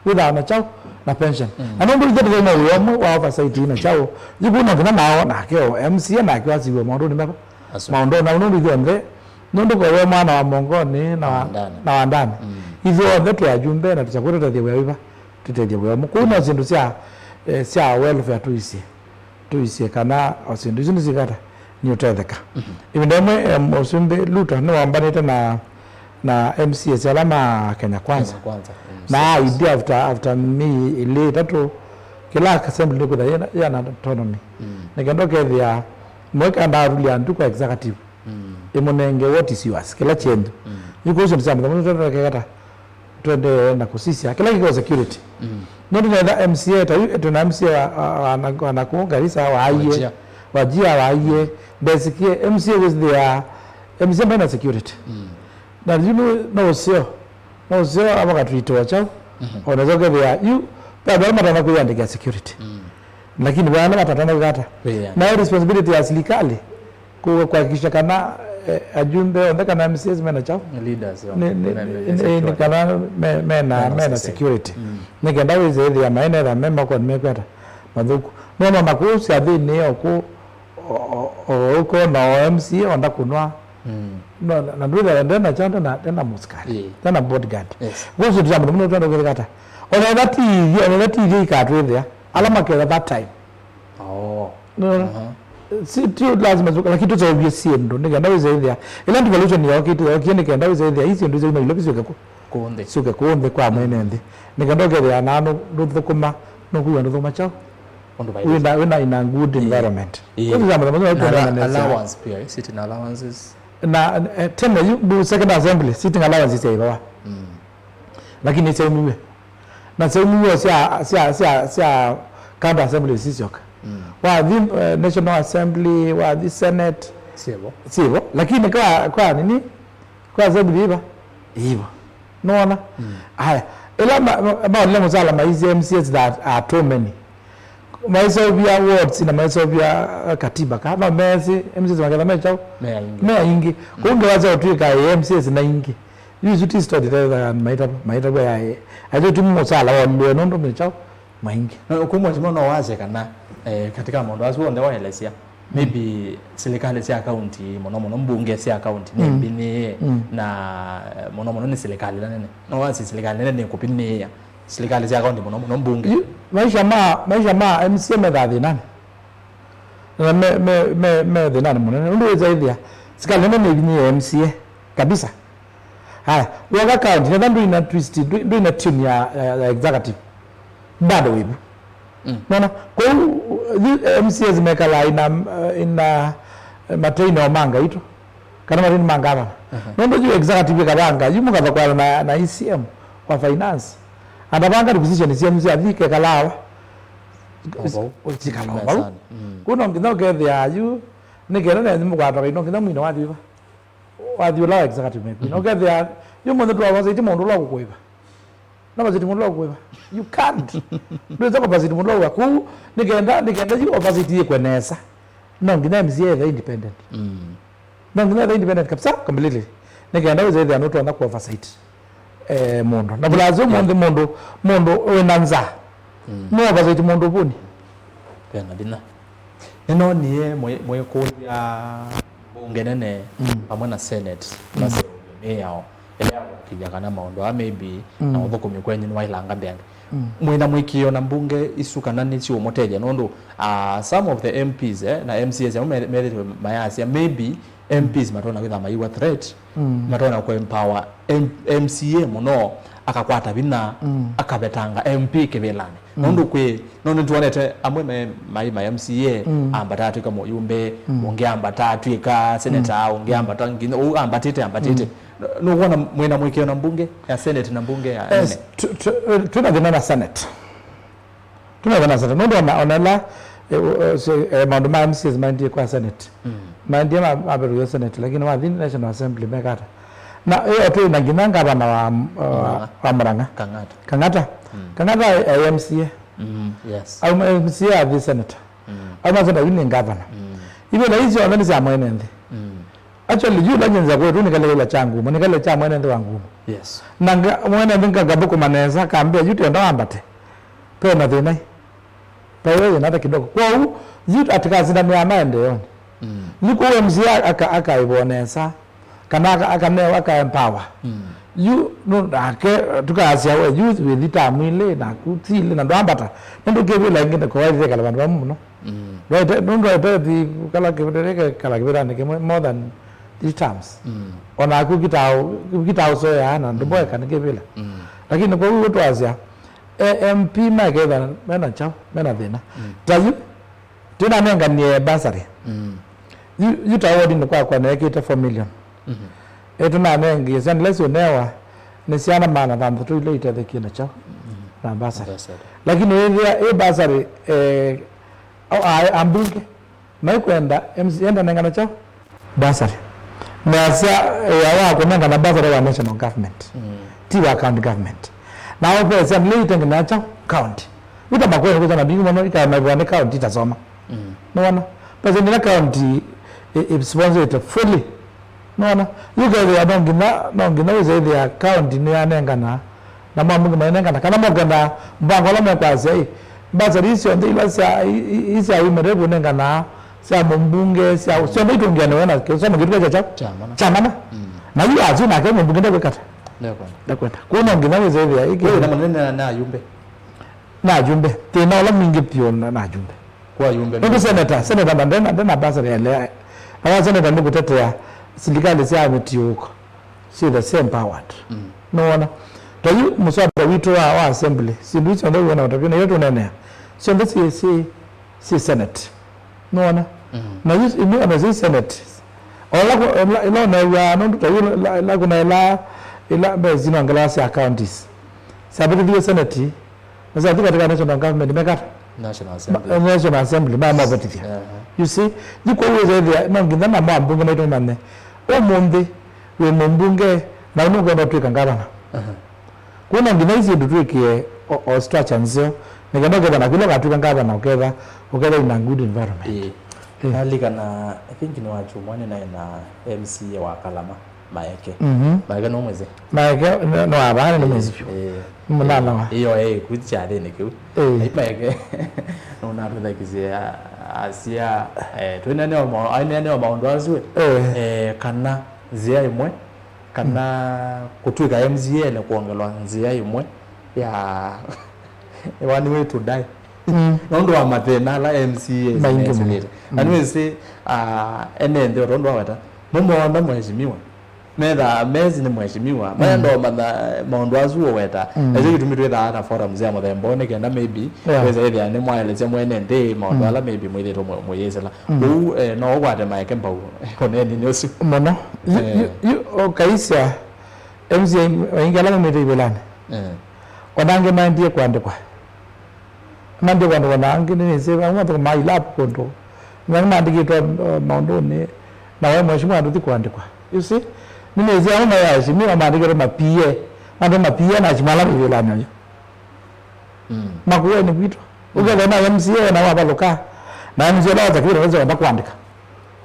Wĩthaa na kyaũ? Na pension. Mm. Na nũndũ ithe tũthoma wĩa ũmwe wa oversight na kyaũ. Yu vu no nginya nao nake o M C A nake wasiwe maũndũnĩ meva. Asu. Maũndũ na nũndũ ithuothe, nũndũ kwa we mwana wa Mongoni na wa, na wa Ndani. Mm. Ithuothe twĩ ajumbe na tũsakũtũtethia wĩa wĩva. Tũtethie wĩa ũmwe. Kũu no syĩndũ sya, eh, sya welfare tũisye. Tũisye kana o syĩndũ isu nĩsikata nĩũtetheka. Mhm. Ĩvinda ĩmwe, eh, Mũsumbĩ Ruto nĩwambanĩte na, na M C As ala ma Kenya Kwanza. Kenya Kwanza. Mm, na so aidie after, after mĩi ĩlĩ ĩtatũ, kĩla assembly nĩkwĩtha yĩna, yĩna autonomy. Mm. Nĩ kenda ũkethĩa mweka ndaatulya ndu kwa executive. Mm. Ĩmũnenge what is yours, kĩla kyenyu. Mm. Yu kũu syĩndũ sya mũthenya ũsu twendekekata. Twendee na kũsisya kĩla kĩkoo security. Mm. Nũndũ netha M C A ta yu, twĩna M C A wa, wa, wa, na, wa nakũũ Garissa, wa Ayie, Wajir. Wajir, wa Ayie, ndesikie M C A wĩsĩthĩa, M C A maina security. Mm. Na yu nũ-, no ũseo, no ũseo avakatwitĩwa kyaũ, mhm, onesa ũkethĩa yu, ve andũ ala matana kwĩyandĩkĩa security. Mm. Lakini vana matatana kata. Kwĩyandĩkĩa. Nayo responsibility ya silikali, ku-, kuhakikisha kana, eh, ajumbe onthe kana M C As mena kyaũ? Leaders, nĩ, nĩ, nĩ, nĩ kana me, mena, mena security. Mm. Nĩ kenda wĩsĩthĩa maenetha me makoni mekwata mathũku. Nona na kũu syathĩnĩ o kũ, o, o, o, ũkona o M C A onda kũnwa. Mm. No, na, na ndwĩthĩa ndena kyaũ, ndena, ndena mũsikali. Ĩĩ. Ndena bodyguard. Yes. Kũu syĩndũ sya mũno mũno twenda kwĩthĩkata. Ona ĩla ti ithyĩ, ona ĩla ti ithyĩ ikatwĩthĩa. Ala maketha that time. Oh. No. Aha. Si, ti lazima zuka, lakini tũseũvye syĩndũ, nĩ kenda wĩsĩthĩa. Ĩla devolution yokĩte, yokie nĩ kenda wĩsĩthĩa, ii syĩndũ syauma Nairobi syũke kũ? Kũũ nthĩ. Syũke kũũ nthĩ kwa mwene nthĩ. Nĩ kenda ũkethĩa na nũ-, ndũthũkũma, nũkwĩw'a ndũthũkũma kyaũ? Ũndũ vai. Wĩna, wĩna in a good environment. Ĩĩ. Kũthi za mũthenya na ũkũnenganĩsya. Allowance pia, eh, sitting allowances. Na, eh, tene yu, bu second assembly, sitting allowances yaivawa. Mm. Lakini syaumiw'e. Na syaumiw'e sya, sya, sya, sya county assembly sisyoka. Mm. Wathi, eh, National Assembly, wathi Senate. Syevo. Syevo. Lakini kwa, kwa nini? Kwa assembly iva? Iva. Nona? Mm. Haya. Ila ma, ma, maonile musala ma hizi M C As that are too many. Maiseũvya wards na maiseũvya, uh, katiba. Kana mesi M C As maketha me kyaũ? Me aingĩ. Me aingĩ. Mm. Kũu ngewa sya ũtwĩka M C As na ingĩ. Yu isu ti story ta, ta maitavwa, maitavwa ya, eh, aitũ ti mũsala wa lwe nũndũ me kyaũ? Maingĩ. Na kũu mheshimiwa no wasye kana, eh, katika maũndũ asu onthe waelesya, maybe silikalĩ sya kaunti, mũno mũno mbunge sya kaunti, nĩ, mm, mbinĩĩe, mm, na, eh, mũno mũno nĩ silikalĩ ĩla nene. No wasye silikalĩ nene nĩ kũpinĩĩa silikalĩ sya kaunti mũno mũno mbunge. Yu, maisha ma, maisha ma M C A methaa thĩnanĩ. Na me, me, me, me thĩnanĩ mũnene. Ũndũ wĩsa ĩthĩa, silikalĩ nene nĩvinyĩĩe M C A kabisa. Haya, woka county, netha ndwĩna twist, ndwĩ-, ndwĩna tune ya, ya, ya executive. Bado wĩvu. Mm. Nona, kũu, thi-, M C As mekalaa ina, ina, eh, mateine o ma ngaitũ. Kana mateine ma ngavana. Aha. Nũndũ yu executive ĩkavanga, yu mũkathokoana na, na E C M wa finance. Atavanga requisition cia M C A athi kekalawa. O vau. Cikala o vau. Mesani. Mm. Kũu no nginya ũkethĩa yu, nĩ kenda nenyu mũkwatwa kai, no nginya mwine wathi wĩva. Wathi ũla wa executive mekwina. Mhm. Ũkethĩa, yu mũnthĩ tũavasaiti mũndũ ũla ũkũkũĩva. No oversight mũndũ ũla ũkũĩva. You can't. Ndwĩsa oversight mũndũ ũla ũkũĩva. Kũu, nĩ kenda, nĩ kenda yu oversight yĩkwe nesa. No nginya M C A ethe independent. Mm. No nginya ethe independent kabisa, completely. Nĩ kenda wĩse ĩthĩa nũtonya kũ oversight, eh, mũndũ. Na vũla asu mũndũ, mũndũ, mũndũ wĩna nza. Mm. No oversight mũndũ ũvũni. Vena thĩna. Nĩnoonie mwĩ-, mwĩkũlya mbunge nene, mm, vamwe na Senate, mm, maseũvye mĩao ĩla ya kũakĩlya kana maũndũ aa maybe, mm, na ũthũkũmi kwenyu nĩwailanga mbee andũ. Mm. Mwĩna mũĩkĩĩo na mbunge isu kana nĩsiũmũtethya? Nũndũ, ah, some of the M Ps, eh, na M C As amwe me-, methĩtwe mayasya maybe M Ps matonya kwĩthĩa maiwa threat, mm, matonya kũempower M-, M C A mũno, akakwata vinya, mm, akavetanga M P kĩvĩlanĩ. Mm. Nũndũ kwĩ, nũndũ nĩtwonete amwe me, mai ma M C A, mm, ambata atw'ĩka mũyumbe, mm, ũngĩ ambata atw'ĩka senator, mm, ũngĩ ambata nginya, ũu ambatĩte, ambatĩte. Mm. Nũwona mwĩna mũĩkĩĩo na mbunge ya senate na mbunge ya, yes, nene? Tu-, tu-, twĩna thĩna na senate. Tũnethana sata nũndũ ona, ona ĩla, eh, eh, se-, eh, maũndũ ma M C As maendie kwa Senate. Mm. Maendie ma-, mavĩtũkĩa Senate, lakini wathi National Assembly mekata. Na ĩyo twĩ na nginya ngavana wa, uh, Murang'a. Wa Murang'a. Kang'ata. Kang'ata. Mm. Kang'ata, eh, M C A. Mm, yes. Auma M C A athi Senator. Mm. Auma Senator yu nĩ ngavana. Mm. Ivĩla isu syonthe nĩ sya mwene nthĩ. Mm. Actually, yu la nyinza kwetu nĩ kĩla kya ngumo, nĩ kĩla kya mwene nthĩ wa ngumo. Yes. Na nga-, mwene nthĩ nga-, ngathũkũma nesa, kambĩa yu tenda wambate. Pe na thĩna ĩ. Pe we thĩna hata kidogo. Kwoou, yu atikasindanĩa maendeeonĩ. Mm. Yu kũu M C A aka-, akaĩvwa nesa, kana aka-, akaneo, aka-empower. Mm. Yu, no, nake, tukasya we, yu wĩthi ta mwĩlĩ, naku ti ilĩ, na ndwambata. Nũndũ kĩvĩla ĩngĩ ndĩkowaĩthĩkala vandũ vamwe mũno. Mm. Ndwaĩte, nũndũ ndwaĩte thi kala kĩvĩla, kala kĩvĩlanĩ kĩmwe more than three terms. Mm. Ona aku kĩtao, kĩtao soya na ndũmboeka nĩ kĩvĩla. Mm. Lakini kwa hiyo twasya, eh, M P maketha mena chao, mena thĩna. Mm. Ta yu, tũnanenganie bursary. Mm. Yu, yu ta ward nĩ kwakwa nekĩte four million. Mm-hmm. Eh, tũnanengie, syana ila siũnewa nĩ syana maana thanthatũ ila itethekie na chao. Mm-hmm. Na bursary. Bursary. Lakini ĩthĩa, ĩ bursary, eh, O, a, ambunge maikwenda M C A ndanengana chao bursary. Measya wĩa wa kũnengana bursary wa national government, mm, ti wa county government. Na o pesa nĩ itengenea chao county. Uta makwenda kuza na bingi mono ikamaivwa nĩ county itasoma. Mm. Nĩwona? Pesa nĩ county i, i sponsored fully. Nona, yu kethĩa no nginya, no nginya wĩse ĩthĩa county nĩyanengana, na mambunge manengana, kana mokenda mbango ala mekwasya, ĩ, mbasari syonthe ila sya, i, i, i sya women rep ũnengana, sya mũmbunge, sya, syonthe itũngĩanĩwe na kĩsomo kĩtuka kya kya, kya mana. Kya mana. Mm. Na yu asu nake mũmbunge ndekwĩkata. Ndekwenda. Ndekwenda. Kũu no nginya wĩse ĩthĩa, ĩkĩ. Wewe na mũnene na, na ayumbe. Na ayumbe. Thĩna ũla mwingĩ vyũ na, na ayumbe. Kwa yumbe. Nũndũ seneta, seneta na ndena, ndena bursary ya lea. Na wa seneta nĩ kũtetea silikali sya mĩtiũko. Si the same powered. Mm. Nĩwona? Ta yu mũswada witũ wa, wa assembly, syĩndũ isu syonthe wĩona ũtavyo, na iyo tũnenea. Syonthe si, si, si senate. Nĩwona? Mm. Na yu, ĩmwe ona si senate. Ola, ola, ila ũneew'a, nũndũ ta yu, ila, ila kuna ila, ila mbesinongela sya counties. Syavĩtũthiwe senate. Na sya katika national government mekata? National Assembly. Ma-, National Assembly, ma mavetithya. Aha. You see, yu kwoou wĩthĩa, no nginya namo ambunge maitũ manye. Ũmũnthĩ, wĩ mũmbunge, na nũkwenda ũtw'ĩka ngavana. Aha. Kwoou no nginya isi ũndũ twĩkĩe o, o structure nzeo, nĩ kenda ũkethana kĩla ũkatw'ĩka ngavana, ũketha, ũketha in a good environment. Ĩĩ. Ĩĩ. Nalikana, I think nĩ wa Kyumwa nĩ naĩ na M C A wa Kalama. Maeke. Mhm. Maeke no mwĩsĩ? Maeke no, no abaa nĩ mwĩsĩ vyũ. Eh, mũnana wa. Iyo, eh, kwĩthya thĩnĩ kĩu. Eh. Ai Maeke. No natũthakisye asia, eh, twĩnene o ma-, ai nene o maũndũ asu, eh. Eh. Eh, kana nzĩa ĩmwe, kana kũtw'ĩka M C A nĩ kwongelwa nzĩa ĩmwe ya one way to die. Mm. Nũndũ wa mathĩna ala M C As maingĩ mũno. Mesĩlĩte. Na nĩwĩsĩ, ah, ene nthĩ o tondũ waweta, mũmoona mheshimiwa. Methaa mesi nĩ mheshimiwa. Mm. Mayenda ũmanya maũndũ asu ũweta. Mm. Ekyo kĩtumi twĩthaa na forums ya mũthemba ũũ nĩ kenda maybe, yeah, wĩsa ĩthĩa nĩ mwaelesya mwene nthĩ maũndũ, mm, ala maybe mwĩthĩtwe mũ-, mũyĩsĩla. Mm. Ũu, eh, no ũkwate Maeke mbau ũneeninĩ ũsu. Mũno. Yu, eh, yu, yu, ũkaisya M C A aingĩ ala maumĩte ivĩlanĩ. Eh. Ona angĩ maendie kũandĩkwa. Nambia kwandĩkwa na angĩ, nĩnĩsĩ amwe mathũkũmaa ilab kũndũ. Nĩ angĩ maandĩkĩtwe, uh, maũndũnĩ, na we mheshimiwa ndũthi kũandĩkwa. You see? Nĩnĩsĩ amwe ma waheshimiwa maandĩkĩtwe ma P A. Andũ ma P A na waheshimiwa ala me wĩlanĩ ũyũ. Mm. Makueni kwitũ. Mm. Ũkethĩa na M C A na wavalũka. Na M C A ũla watakiwĩra wenda kwandĩka.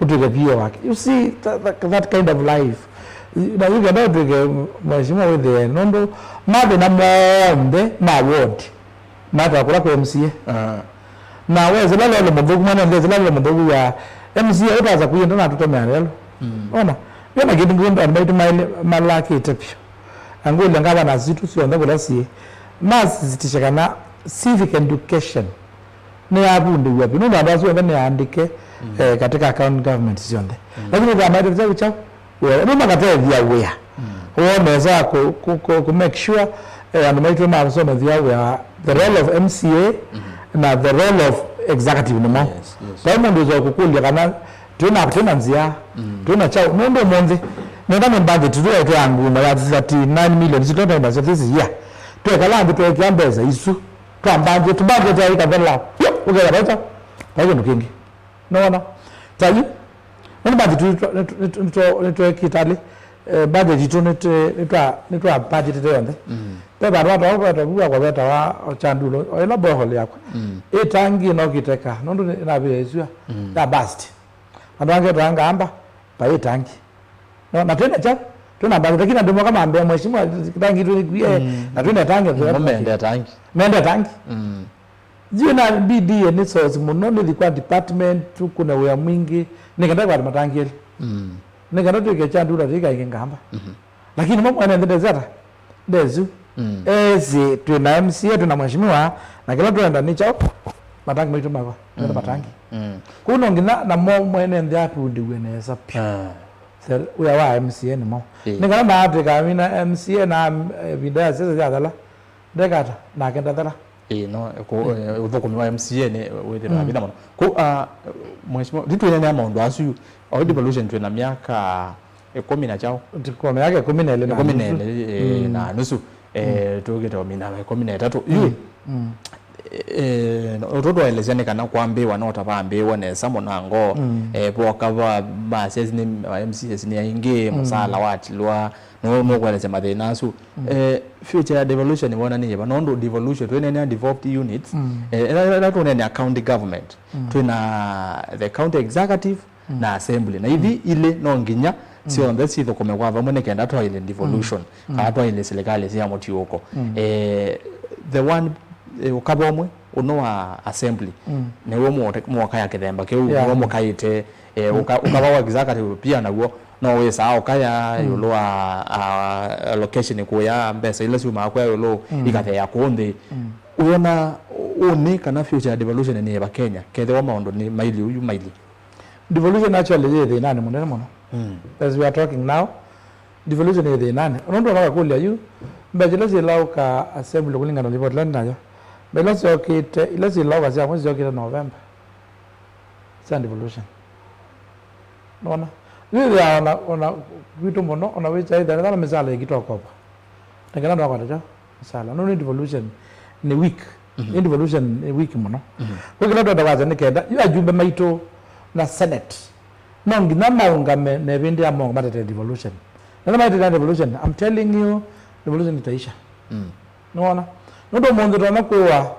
Ũtw'ĩke P A wake. You see, that, that, that kind of life. Na yu kenda ũtw'ĩke mheshimiwa wĩthĩe, nũndũ mathĩna monthe ma ward matawa kũla kwĩ M C A. Ah. Na we sila lelo mũthũku, mwana nde sila lelo mũthũku ya M C A ũtasa kuya ndanatũtomea lelo. Mm. Ona, yo na kĩndũ ngũndũ andũ maitũ maĩle malakĩte vyũ. Angũlya ngavana sitũ syonthe kũla siĩ. Masisitisha kana civic education Nĩyavundĩw'a vyũ, nũndũ andũ asu onthe nĩaandĩke, eh, katika county government syonthe. Lakini ũkamaete kyaũ kyaũ? Wĩa. Nũndũ makatethya wĩa woo nesa wa ku, ku, ku, ku make sure, eh, andũ maitũ masomethya wĩa, the role of M C A na the role of executive nĩmo. Yes, yes. Vai mũndũ ũsa kũkũlya kana twĩna, twĩna nzĩa, twĩna kyaũ. Nũndũ ũmũnthĩ, nenda nĩ budget tu yaitũ ya nguma ya thirty-nine million, sitũ twaenda this year. Twekala nthĩ tweekĩa mbesa isu. Twa budget, budget ya ikathela. Yo, ũkethĩa vai kyaũ? Vai kĩndũ kĩngĩ. Nĩwona? Ta yu, nĩ budget tu nĩtwa-, nĩtwa-, nĩtwa-, nĩtwekĩte alĩ, eh, budget itũ nĩtwa-, nĩtwa-, nĩtwabudgetĩte yonthe. Ve vandũ vatwawa vetwa vua kwa vetawa Ochandulo, o ĩla borehole yakwa. Ĩtangi no kĩteka, nũndũ nĩ-, navĩa ĩsua, ya burst. Andũ angĩ twanga amba, vai ĩtangi. No, na twĩna kyaũ? Twĩna budget, lakini andũ moka mambĩa, "Mheshimiwa, tangi twĩkwie, na twĩna tangi." Mo mende tangi. Mende tangi. Yu na B D A nĩ source mũno, nĩthi kwa department, tũkũne wĩa mwingĩ, nĩkenda kwata matangi elĩ. Nĩkenda twĩke kya ndula tĩka ingĩ ngamba. Lakini mo mwene nthĩ ndesĩ ata? Ndesu. Esi, twĩna M C A, twĩna mheshimiwa, na kĩla twenda nĩ kyaũ? Matangi maitũ makwa. Twenda matangi. Kũu no nginya na mo mwene nthĩ apundĩw'e nesa vyũ. Wĩa wa M C A nĩ mo. Nĩ kana naatĩka mina M C A na, eh, ĩvinda ya siasa yathela, ndekata, nake ndathela. Ĩĩ, no, kũ-, eh, ũthũkũmi wa M C A nĩ wĩthĩawa vinya mũno. Kũ, ah, mheshimiwa, yu twĩneenea maũndũ asu, o devolution twĩna myaka ĩkũmi na kyaũ? Tiko myaka ĩkũmi na ĩlĩ na nusu. Ĩkũmi na ĩlĩ, eh, na nusu. Eh, tũkĩte o mina ĩkũmi na ĩtatũ. Yu, eh, no, ũtũ twaelesya nĩ kana kwambĩĩwa no ta vambĩĩwa nesa mũnango, eh, voka va, masesi nĩ, ma M C As nĩ aingĩ, mũsala watilwa, no, no kũelesya mathĩna asu. Eh, future ya devolution wona nĩ yĩva? Nũndũ devolution, twĩneenea devolved units, eh, ĩla, ĩla, ĩla tũneenea county government, twĩna the county executive, na assembly. Na ithi ilĩ no nginya syonthe sithũkũme kwa vamwe nĩ kenda twaĩle devolution, kana twaĩle silikalĩ sya mũtiũko. Eh, the one, eh, ũkava ũmwe, ũno wa assembly, nĩw'o mũote-, mũokaya kĩthemba kĩu, nĩw'o mũkaĩte, eh, ũka-, ũkava wa executive pia naw'o no wĩsaa ũkaya ĩũlũ wa, ah, allocation kũya mbesa ila syumaa kwa ĩũlũ ikatheea kũũ nthĩ. Wĩona ũnĩ kana future ya devolution nĩ yĩva Kenya, kethĩwa maũndũ nĩ mailyĩ ũu mailyĩ? Devolution actually yĩ thĩnanĩ mũnene mũno. As we are talking now, devolution yĩ thĩnanĩ. Nũndũ ona ũkakũlya yu, mbeca ila syĩlaũka assembly kũlingana na report ĩla ndĩ nayo, mbeca ila syokĩte, ila syĩlaũka sya mwezi syokĩte November, sya devolution. Nona? Wĩthĩa ona, ona kwitũ mũno, ona wĩkyaĩthĩa nĩ kana mĩsala ĩkĩ twakopa. Nĩ kana twakwata kyaũ? Mĩsala. Nũndũ devolution nĩ weak. Nĩ devolution nĩ weak mũno. Kwa kĩla twenda kwasya nĩ kenda, yu ajumbe maitũ na Senate, no nginya maũngame na ĩvĩndĩ ya mongo matetee devolution. Na nĩmatetee devolution, I'm telling you, devolution itaisha. Nĩwona? Nũndũ ũmũnthĩ tonya kũwa,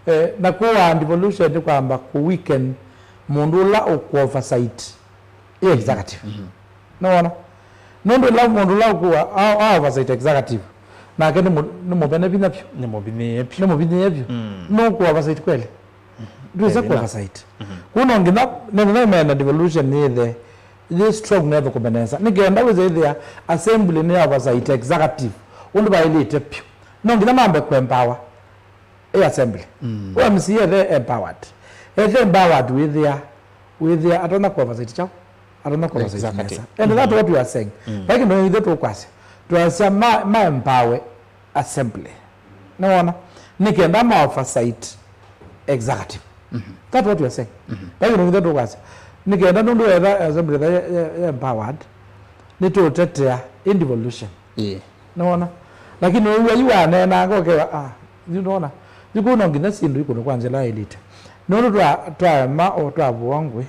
eh, na kũwa devolution nĩ kwamba kũ weaken mũndũ ũla ũkũ oversight ĩ executive. Nĩwona? Nũndũ ĩla mũndũ ũla ũkũwa a, a oversight executive, nake nĩ mũ-, nĩ mũvene vinya vyũ. Nĩ mũvinyĩĩe vyũ. Nĩ mũvinyĩĩe vyũ. Nũkũ oversight kweli? Ndwĩsa kũ oversight. Kũu no nginya, nĩ nginya ĩmena devolution yĩthe yĩ strong na ĩthũkũme nesa. Nĩ kenda wĩsa ĩthĩa assembly nĩ oversight executive ũndũ vaĩlĩte vyũ. No nginya mambe kũ empower ĩ assembly. Ũ M C A ethe empowered. Ethe empowered wĩthĩa, wĩthĩa atonya kũ oversight kyaũ? Atonya kũ oversight nesa. And that's what we are saying. Vai kĩndũ ithe tũkwasya. Twasya ma, ma empower assembly. Nĩwona? Nĩ kenda ma oversight executive. That's what we are saying. Vai kĩndũ ithe tũkwasya. Nĩ kenda nũndũ etha assembly etha ya, ya, ya empowered, nĩtũũtetea ĩ devolution. Nĩwona? Lakini ũw'a yu waneenanga ũkewa, ah, yu nĩwona? Yu kũu no nginya syĩndũ ikũnwe kwa nzĩla yaĩlĩte. Nũndũ twa, twaema o twavũa ngũĩ,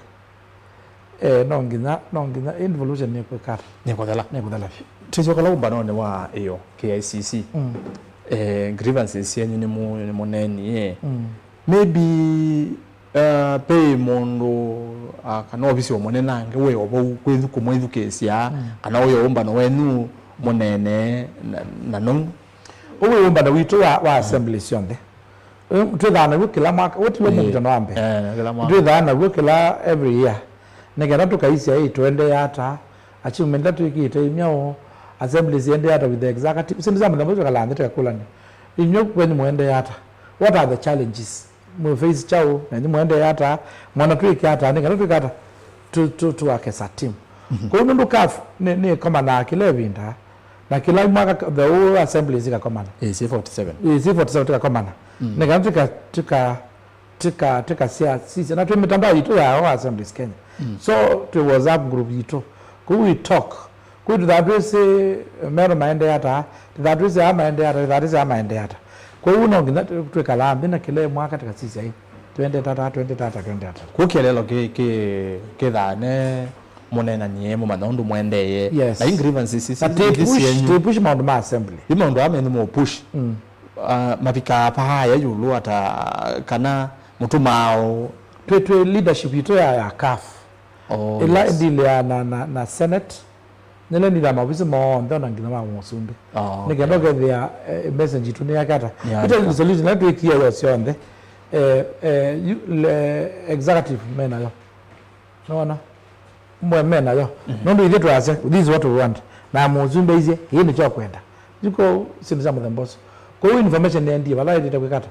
eh, no nginya, no nginya ĩ devolution nĩkwĩkata. Nĩkũthela. Nĩkũthela vyũ. Tũisyoka lau ũmbanonĩ wa ĩyo K I C C. Eh, grievances syenyu nĩ mũ-, nĩ mũneenie. Maybe, uh, pe mũndũ, uh, kana ovisi o mũnene angĩ wĩ o vau kwĩthu-, kũmwĩthukĩĩsya, kana ũyo ũmbano wenyu mũnene na, na nũu. Ũwĩ ũmbano witũ wa, wa assembly syonthe. Ĩ, twĩthaa naw'o kĩla mwaka, ũtiwe mũvitano wa mbee. Eh, kĩla mwaka. Twĩthaa naw'o kĩla every year. Nĩ kenda tũkaisya, ĩ, tũendee ata, achievement ila twĩkĩte imyaũ, assemblies iendee ata with the executive. Syĩndũ sya mũthemba ũsu twĩkalaa nthĩ tũkakũlany'a. Inyw'ĩ kwenyu mũendee ata? What are the challenges? Mũ face kyaũ, na nĩ mũendee ata, mwana twĩke ata, nĩ kana twĩke ata, tu, tu, tu work as a team. Kwoou nũndũ CAF nĩ, nĩ ĩkomanaa kĩla ĩvinda, na kĩla mwaka the whole assemblies ikakomana. Ĩĩ, syĩ forty seven. Ĩĩ, syĩ forty seven tũkakomana. Nĩ kana tũka, tũka, tũka, tũkasya, sisya, na twĩ mĩtandao yitũ ya all assemblies Kenya. So, twĩ WhatsApp group yitũ. Kũu we talk. Kũu tũthaa twĩsĩ mero maendee ata, tũthaa twĩsĩ aa maendee ata, tũthaa twĩsĩ aa maendee ata. Kwoou no nginya twĩkalaa nthĩ na kĩla mwaka tũkasisya ĩ, twende tata, twende tata, twende tata. Kũ kĩeleelo kĩ, kĩ, kĩthaa ne mũneenanie mũmanya ũndũ mũendee. Yes. Na i grievances ici, na ithi twĩ push, syenyu. Twĩ push maũndũ ma assembly. I maũndũ aa menyu mũ push. Ah, mavikaa paaya ĩũlũ ata kana mũtũmaa o? Twĩ, twĩ leadership yitũ ya, ya CAF. Oh, ĩla yes. Ĩndilĩaa na, na, na Senate, nĩla ĩndilĩaa maovisi monthe ona nginya ma mũsumbĩ. Oh, nĩ kenda okay. Ũkethĩa, eh, message yitũ nĩ yakata. Nĩ ĩte yakata. Resolution ĩla twĩkie yo syonthe. Eh, eh, yu, le, executive me nayo. Nĩwona? Mwe me nayo. Nũndũ ithyĩ twasya, this is what we want. Na mũsumbĩ aisye, ĩĩ nĩkyo kwenda. Yu kwoou syĩndũ sya mũthemba ũsu. Kwoou information nĩendie vala yaĩlĩte kwĩka ata?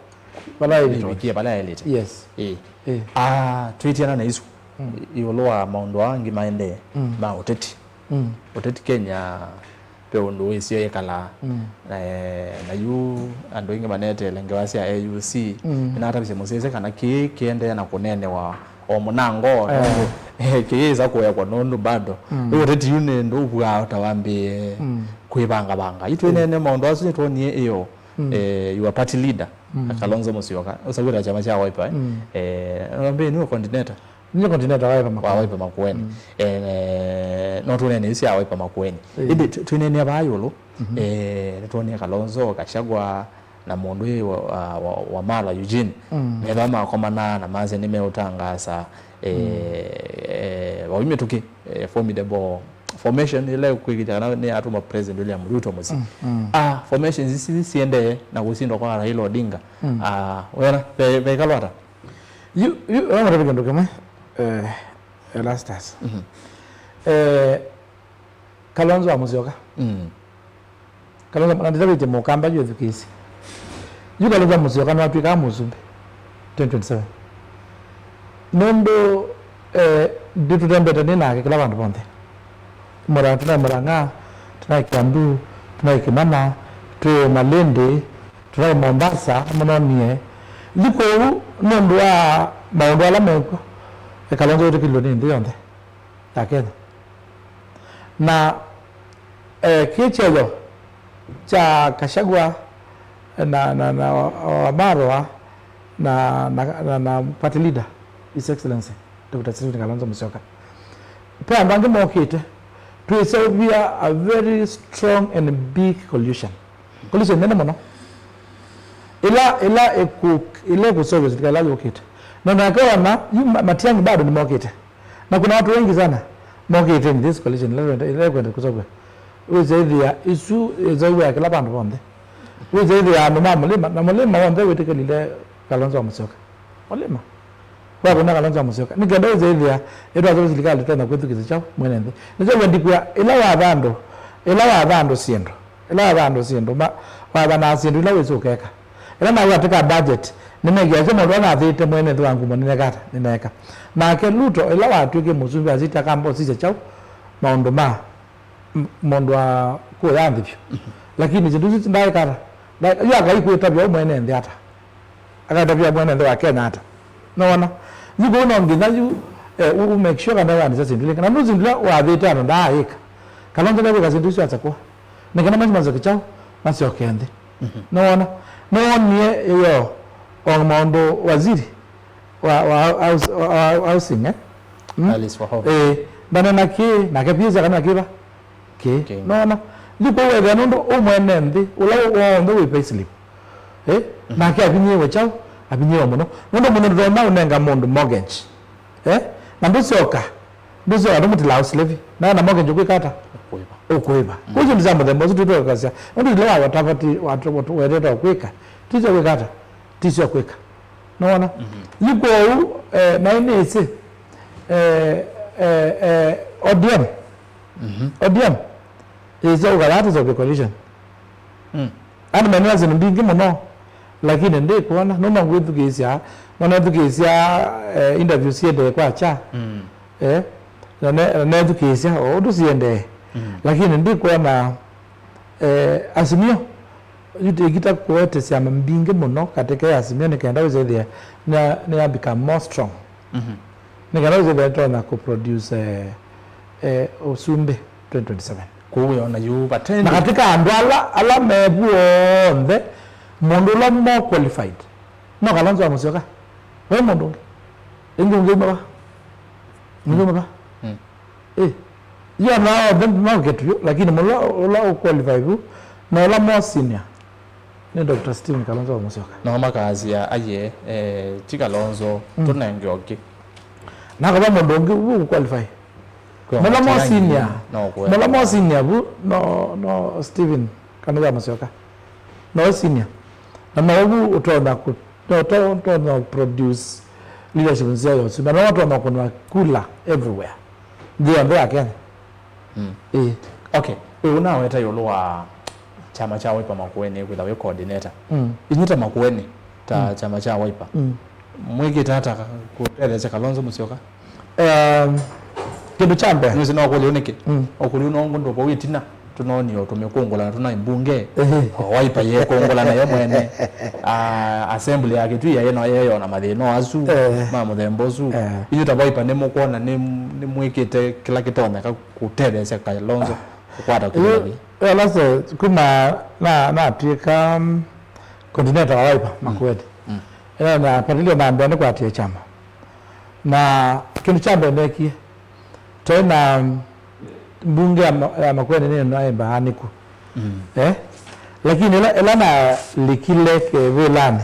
Vala yaĩlĩte. Ĩvikie vala yaĩlĩte. Yes. Ĩĩ. Ĩĩ. Ah, twĩtiana na isu. Ĩũlũ wa maũndũ aa angĩ maendee ma ũteti. Ũteti Kenya ve ũndũ wĩsĩ yĩkalaa. Na, eh, na yu andũ aingĩ maneteele ngewa sya A U C. Nĩnatavisye mũsyaĩĩsya kana kĩĩ kĩendee na kũneenewa o mũnango, eh, nũndũ, eh, kĩyĩsa kũekwa nũndũ bado. Rĩu ũteti yu nĩ ndũvwaa ta wambĩĩe kwĩvangavanga. Yu twĩneene maũndũ asu nĩtwonie ĩyo, eh, your party leader, Kalonzo Musyoka, ũsauĩte kyama kya Wiper, eh? Eh, wambĩĩe nĩwe coordinator. Nĩ coordinator wa Wiper wa Makueni. Wiper Makueni. Eh, no tũneene yu sya Wiper Makueni. Ĩndĩ tũ-, twĩneenea vaa ĩũlũ, eh, nĩtwonie Kalonzo, Gachagua, na mũndũ ĩ wa, wa, wa, Wamalwa Eugene. Methĩwa makomana na masya nĩmeũtangaasa, eh, eh, vau mĩtũkĩ, eh, formidable formation ĩla ĩkwĩkĩthya kana nĩyatũma President William Ruto mũsyĩ. Ah, formations ici siendee na kũsindwa kwa Raila Odinga. Ah, wena, ve, veikalwa ata? Yu, yu, no mũtavye kĩndũ kĩmwe, eh, Erastus. Eh, Kalonzo wa Musyoka. Kalonzo, na ndĩtavĩtye mũkamba yu ethukĩĩsye. Yu Kalonzo wa Musyoka nĩwatw'ĩkaa mũsumbĩ twenty twenty-seven. Nũndũ, eh, ndĩtũtembete nĩ nake kĩla vandũ vonthe. Mura-, tũnaĩ Murang'a, tũnaĩ Kiambu, tũnaĩ Kimana, twĩ Malindi, tũnaĩ Mombasa, mũnonie. Yu kwoou nũndũ wa maũndũ ala mekw'o, Kalonzo wĩtĩkĩlilwe nĩ nthĩ yonthe ya Kenya. Na, eh, kĩ kyeyo kya Gachagua na, na, na Wamalwa na, na, na, na party leader, His Excellency Doctor Stephen Kalonzo Musyoka. Pe andũ angĩ mokĩte, twĩseũvya a very strong and big coalition. Coalition nene mũno. Ĩla, ĩla ĩkũ-, ĩla ĩkũseũvya silikalĩ ĩla yũkĩte. Na nake ona, yu ma-, Matiang'i bado nĩmokĩte. Na kuna watu wengi sana mokĩte in this coalition, ila ĩkwenda, ila ĩkwenda kũseũvw'a. Wĩsĩ ĩthĩa ĩsu ĩseũvw'a kĩla vandũ vonthe. Wĩsĩ ĩthĩa andũ ma Mũlĩma, na Mũlĩma wonthe wĩtĩkĩlile Kalonzo wa Musyoka. Mũlĩma. Wavũna Kalonzo wa Musyoka. Nĩ kenda wĩsĩ ĩthĩa ĩtwaseũvya silikalĩ twenda kwĩthukĩsya kyaũ mwene nthĩ. Nĩkyo wendi kwĩa, ĩla watha andũ, ĩla watha andũ syĩndũ, ĩla watha andũ syĩndũ, ma-, wathanaa syĩndũ ila wĩsĩ ũkeka. Ĩla naw'a atĩka budget, nĩneekĩasya maũndũ ala nathĩĩte mwene nthĩ wa ngumo nĩneeka ata? Nĩneeka. Nake Ruto, ĩla watw'ĩkie mũsumbĩ, asĩtye akamba ũsisya kyaũ? Maũndũ ma m-, mũndũ wa kũya nthĩ vyũ. Lakini syĩndũ isu ndaaĩka ata? Nda-, yu akai kwĩtavya ũ mwene nthĩ ata? Akaĩtavya mwene nthĩ wa Kenya ata? Nĩwona? Yu kũu no nginya yu, eh, u, u make sure kana wanĩsya syĩndũ ilĩ. Na nũndũ syĩndũ ila wathĩte andũ ndaaĩka. Kalonzo nĩkwĩka syĩndũ isu asakũa. Nĩ kana masu maseke kyaũ? Masyoke nthĩ. Nĩwona? Nĩwonie ĩyo o maũndũ waziri wa, wa house-, wa, wa housing, eh? Mm? Alice Wahome. Eh, ndanena kĩ, nake P S akanena kĩva? Kĩ. Kĩ. Nĩwona? Yu kũu wethĩa nũndũ ũ mwene nthĩ, ũla w'onthe wĩ payslip. Eh? Nake avinyĩĩwe kyaũ? Avinyĩĩwe mũno. Nũndũ mũndũ ndũtonya ũnenga mũndũ mortgage. Eh? Na ndũsyoka, ndũsyoka ndũmũtila house levy. Na na mortgage ũkwĩka ata? Ũkũĩva. Ũkũĩva. Kwoou syĩndũ sya mũthemba ũsu tũtwekasya. Nũndũ ila watavati, watu, watu, wetete kwĩka, tisyo kwĩka ata? Tisyo kwĩka. Nĩwona? Yu kwoou, eh, na nĩsĩ, eh, eh, eh, O D M. O D M. Ĩsya ũkala ata sya coalition. Andũ menea syĩndũ mbingĩ mũno. Lakini ndikwona, nũma ngwĩthukĩĩsya, no nethukĩĩsya, eh, interview siendee kwakya. Mm. Eh, na ne- na nethukĩĩsya o ũndũ siendee. Mm. Lakini ndikwona, eh, Azimio, yu- ĩkita kũete syama mbingĩ mũno katĩ ka Azimio nĩ kenda wĩsethĩa nĩ- nĩya become more strong. Mhm. Nĩ kenda wĩsethĩa nĩtonya kũproduce, eh, eh, ũsumbĩ twenty twenty-seven. Kũu wĩona yu vate na katĩ ka andũ ala, ala me vu onthe, mũndũ ũla more qualified no Kalonzo wa Musyoka. Vai mũndũ ũngĩ. Ĩngĩ ũngĩ uma va? Ũngĩ uma va? Mm. Eh. Yu andũ aa onthe no Kĩtuyu, lakini mũla ũla ũ qualify vu na ũla more senior nĩ Doctor Stephen Kalonzo wa Musyoka. No makasya, aye, eh, ti Kalonzo, mm, tũnenge ũngĩ. Na kava mũndũ ũngĩ vu ũ qualify. Kwĩ mũla mo senior, no kwĩ mũla mo senior vu, no, no Stephen Kalonzo wa Musyoka. No senior. Na no vu ũtonya kũ- no to- ũtonya produce leadership nzeo yosu. Na no ũtonya kũnwa kula everywhere. Nthĩ yonthe ya Kenya. Mm. Ĩĩ. Okay. Wĩ ũnaweta ĩũlũ wa kyama kya Wiper Makueni kwĩtha wĩ coordinator. Mm. Inyuĩ ta Makueni, ta, mm, kyama kya Wiper, mm, mwĩkĩte ata kũtetheesya Kalonzo Musyoka? Um, kĩndũ kya mbee. Nĩwĩsĩ no kũlyo nĩkĩ? Mm. Ũkũlyo no ngũndũ kwa wĩtina, tũnonie o tũmĩkũngũla na tũna mbunge. Ehe. O Wiper yekũngũla nayo mwene. Ah, assembly ya Kĩtui yaĩ no yeyo na mathĩna asu, eh, ma mũthemba ũsu. Eh. Inyuĩ ta Wiper nĩmũkwona nĩ- nĩmwĩkĩte kĩla kĩtonyeka kũtetheesya Kalonzo kũkwata kĩvĩla vĩ? Ĩĩ, last, kuma na- natw'ĩka, um, coordinator wa Wiper, mm, Makueni. Mm. Ĩla na Patilio nambĩa nĩkwatĩe kyama. Na kĩndũ kya mbee neekie, twaĩ na, um, mbunge ya Ma- ya Makueni nĩ naemba anĩku. Mm. Eh? Lakini ĩla- ĩla nalikile kĩvĩlanĩ,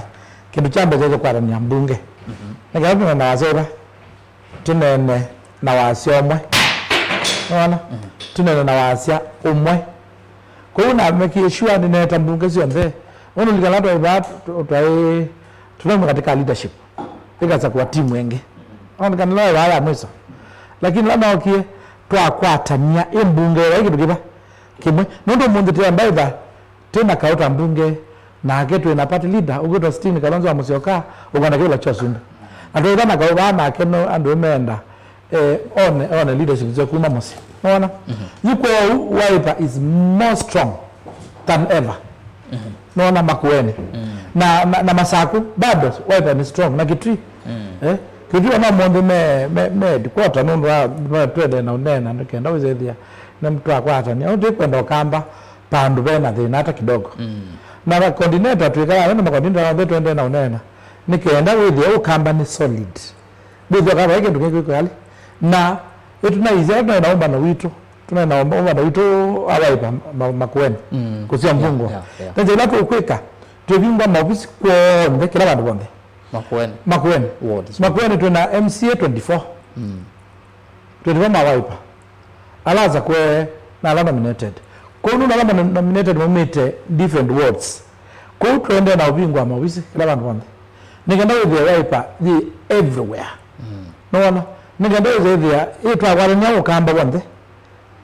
kĩndũ kya mbee kyaĩ kũkwatany'a mbunge. Mhm. Nĩkenda tũneene na wasya ũva, tũneene na wasya ũmwe. Nĩwona? Mhm. Tũneene na wasya ũmwe. Kwoou namekie sure nĩneeta mbunge syonthe. Ũndũ likana twaĩ vaa tũ- twaĩ tũnauma katika leadership. Ĩkasakũa timu ĩngĩ. Onekana ĩla ya mwiso. Lakini ĩla nookie, twakwatany'a ĩ mbunge yaĩ kĩndũ kĩva kĩmwe. Nũndũ ũmũnthĩ tũyenda ĩtha twĩ na kaũ ta mbunge, nake twĩ na party leader ũkwĩtwa Stephen Kalonzo wa Musyoka, ũkwenda kĩvĩla kya ũsumbĩ. Na twĩtha na kaũ vaa nake no andũ meenda, eh, one, one leadership nzeo kuma mũsyĩ. Nĩwona? Mhm. Yu kwoou Wiper is more strong than ever. Mhm. Nĩwona Makueni. Mm. Na, na, na Masaku, bado Wiper ni strong. Na Kitui. Mm. Eh? Kitui ona ũmũnthĩ me, me, me headquarter nũndũ wa, wa twende na ũneena, nĩkenda wĩsĩthĩa nĩtwakwatania. Ũndũ twĩkwenda ũkamba, vandũ ve na thĩna hata kidogo. Mm. Na va coordinator twĩkalaa na ma coordinator onthe twende na ũneena. Nĩ kenda wĩthĩe ũkamba nĩ solid. Ndĩthĩa kana vai kĩndũ kĩkwĩkwĩali. Na ĩtũnaisya tũnaĩ na ũmbano witũ. Tũnaĩ na ũmba- ũmbano witũ awaipa ma- Makueni. Mm. Kũsio mbungo. Yeah, yeah, yeah. Tanzania ĩla tũkwĩka, twĩvingwa maovisi kw'onthe, kĩla vandũ vonthe. Makueni. Makueni. Ward. Makueni twĩ na M C A twenty-four. Mm. Twenty-four ma Wiper. Ala asakũe na ala nominated. Kwoou nũndũ ala mano- nominated maumĩte different wards. Kwoou twendee na ũvingũa maovisi kĩla vandũ vonthe. Nĩ kenda wĩthĩe Wiper yĩ everywhere. Mm. Nĩwona? Nĩ kenda wĩthĩa ĩ twakwatany'a ũkamba w'onthe.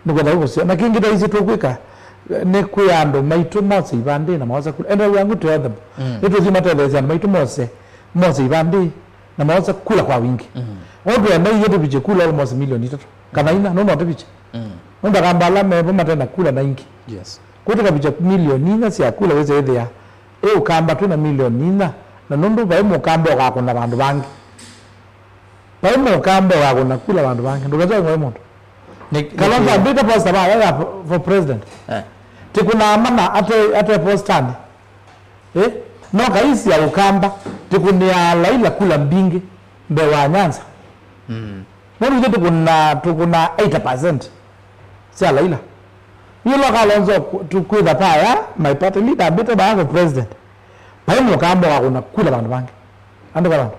Nĩkwenda ũkũseo. Na kĩngĩ ta isi tũkwĩka, nĩ kwĩ andũ maitũ mose ivandĩ na maosa kula. Enda wĩangu tũyothe. Mm. Nĩtũthi matetheesya andũ maitũ mose, mose ivandĩ na maosa kula kwa wingi. Mm. Ũndũ enda ithe tũvikye kula almost milioni itatũ. Kana ina, no no tũvikye. Mm. Nũndũ akamba ala mevo matena kula na ingi. Yes. Kũtũkavikya milioni inya sya kula wĩse ĩthĩa. Ĩ ũkamba twĩ na milioni inya, na nũndũ vai mũkamba ũkakũna vandũ vangĩ. Vai mũkamba ũkakũna kula vandũ vangĩ. Ndũketwe ngoi mũndũ. Nĩ- Kalonzo nĩkĩ- ambĩte posta vaya ya for president. Eh. Tikũnaa mana ate, ate postani. Eh? No kaisi ya ũkamba, tikũnĩaa Laila kula mbingĩ mbee wa Nyanza. Mm. Nũndũ ithe tũkũnaa, tũkũnaa eighty percent sya Laila. Yĩla Kalonzo ku- tũkwĩtha vaya, my party leader ambĩte vaya for president. Vai mũkamba wa kũna kula vandũ vangĩ. Andũ ka vandũ.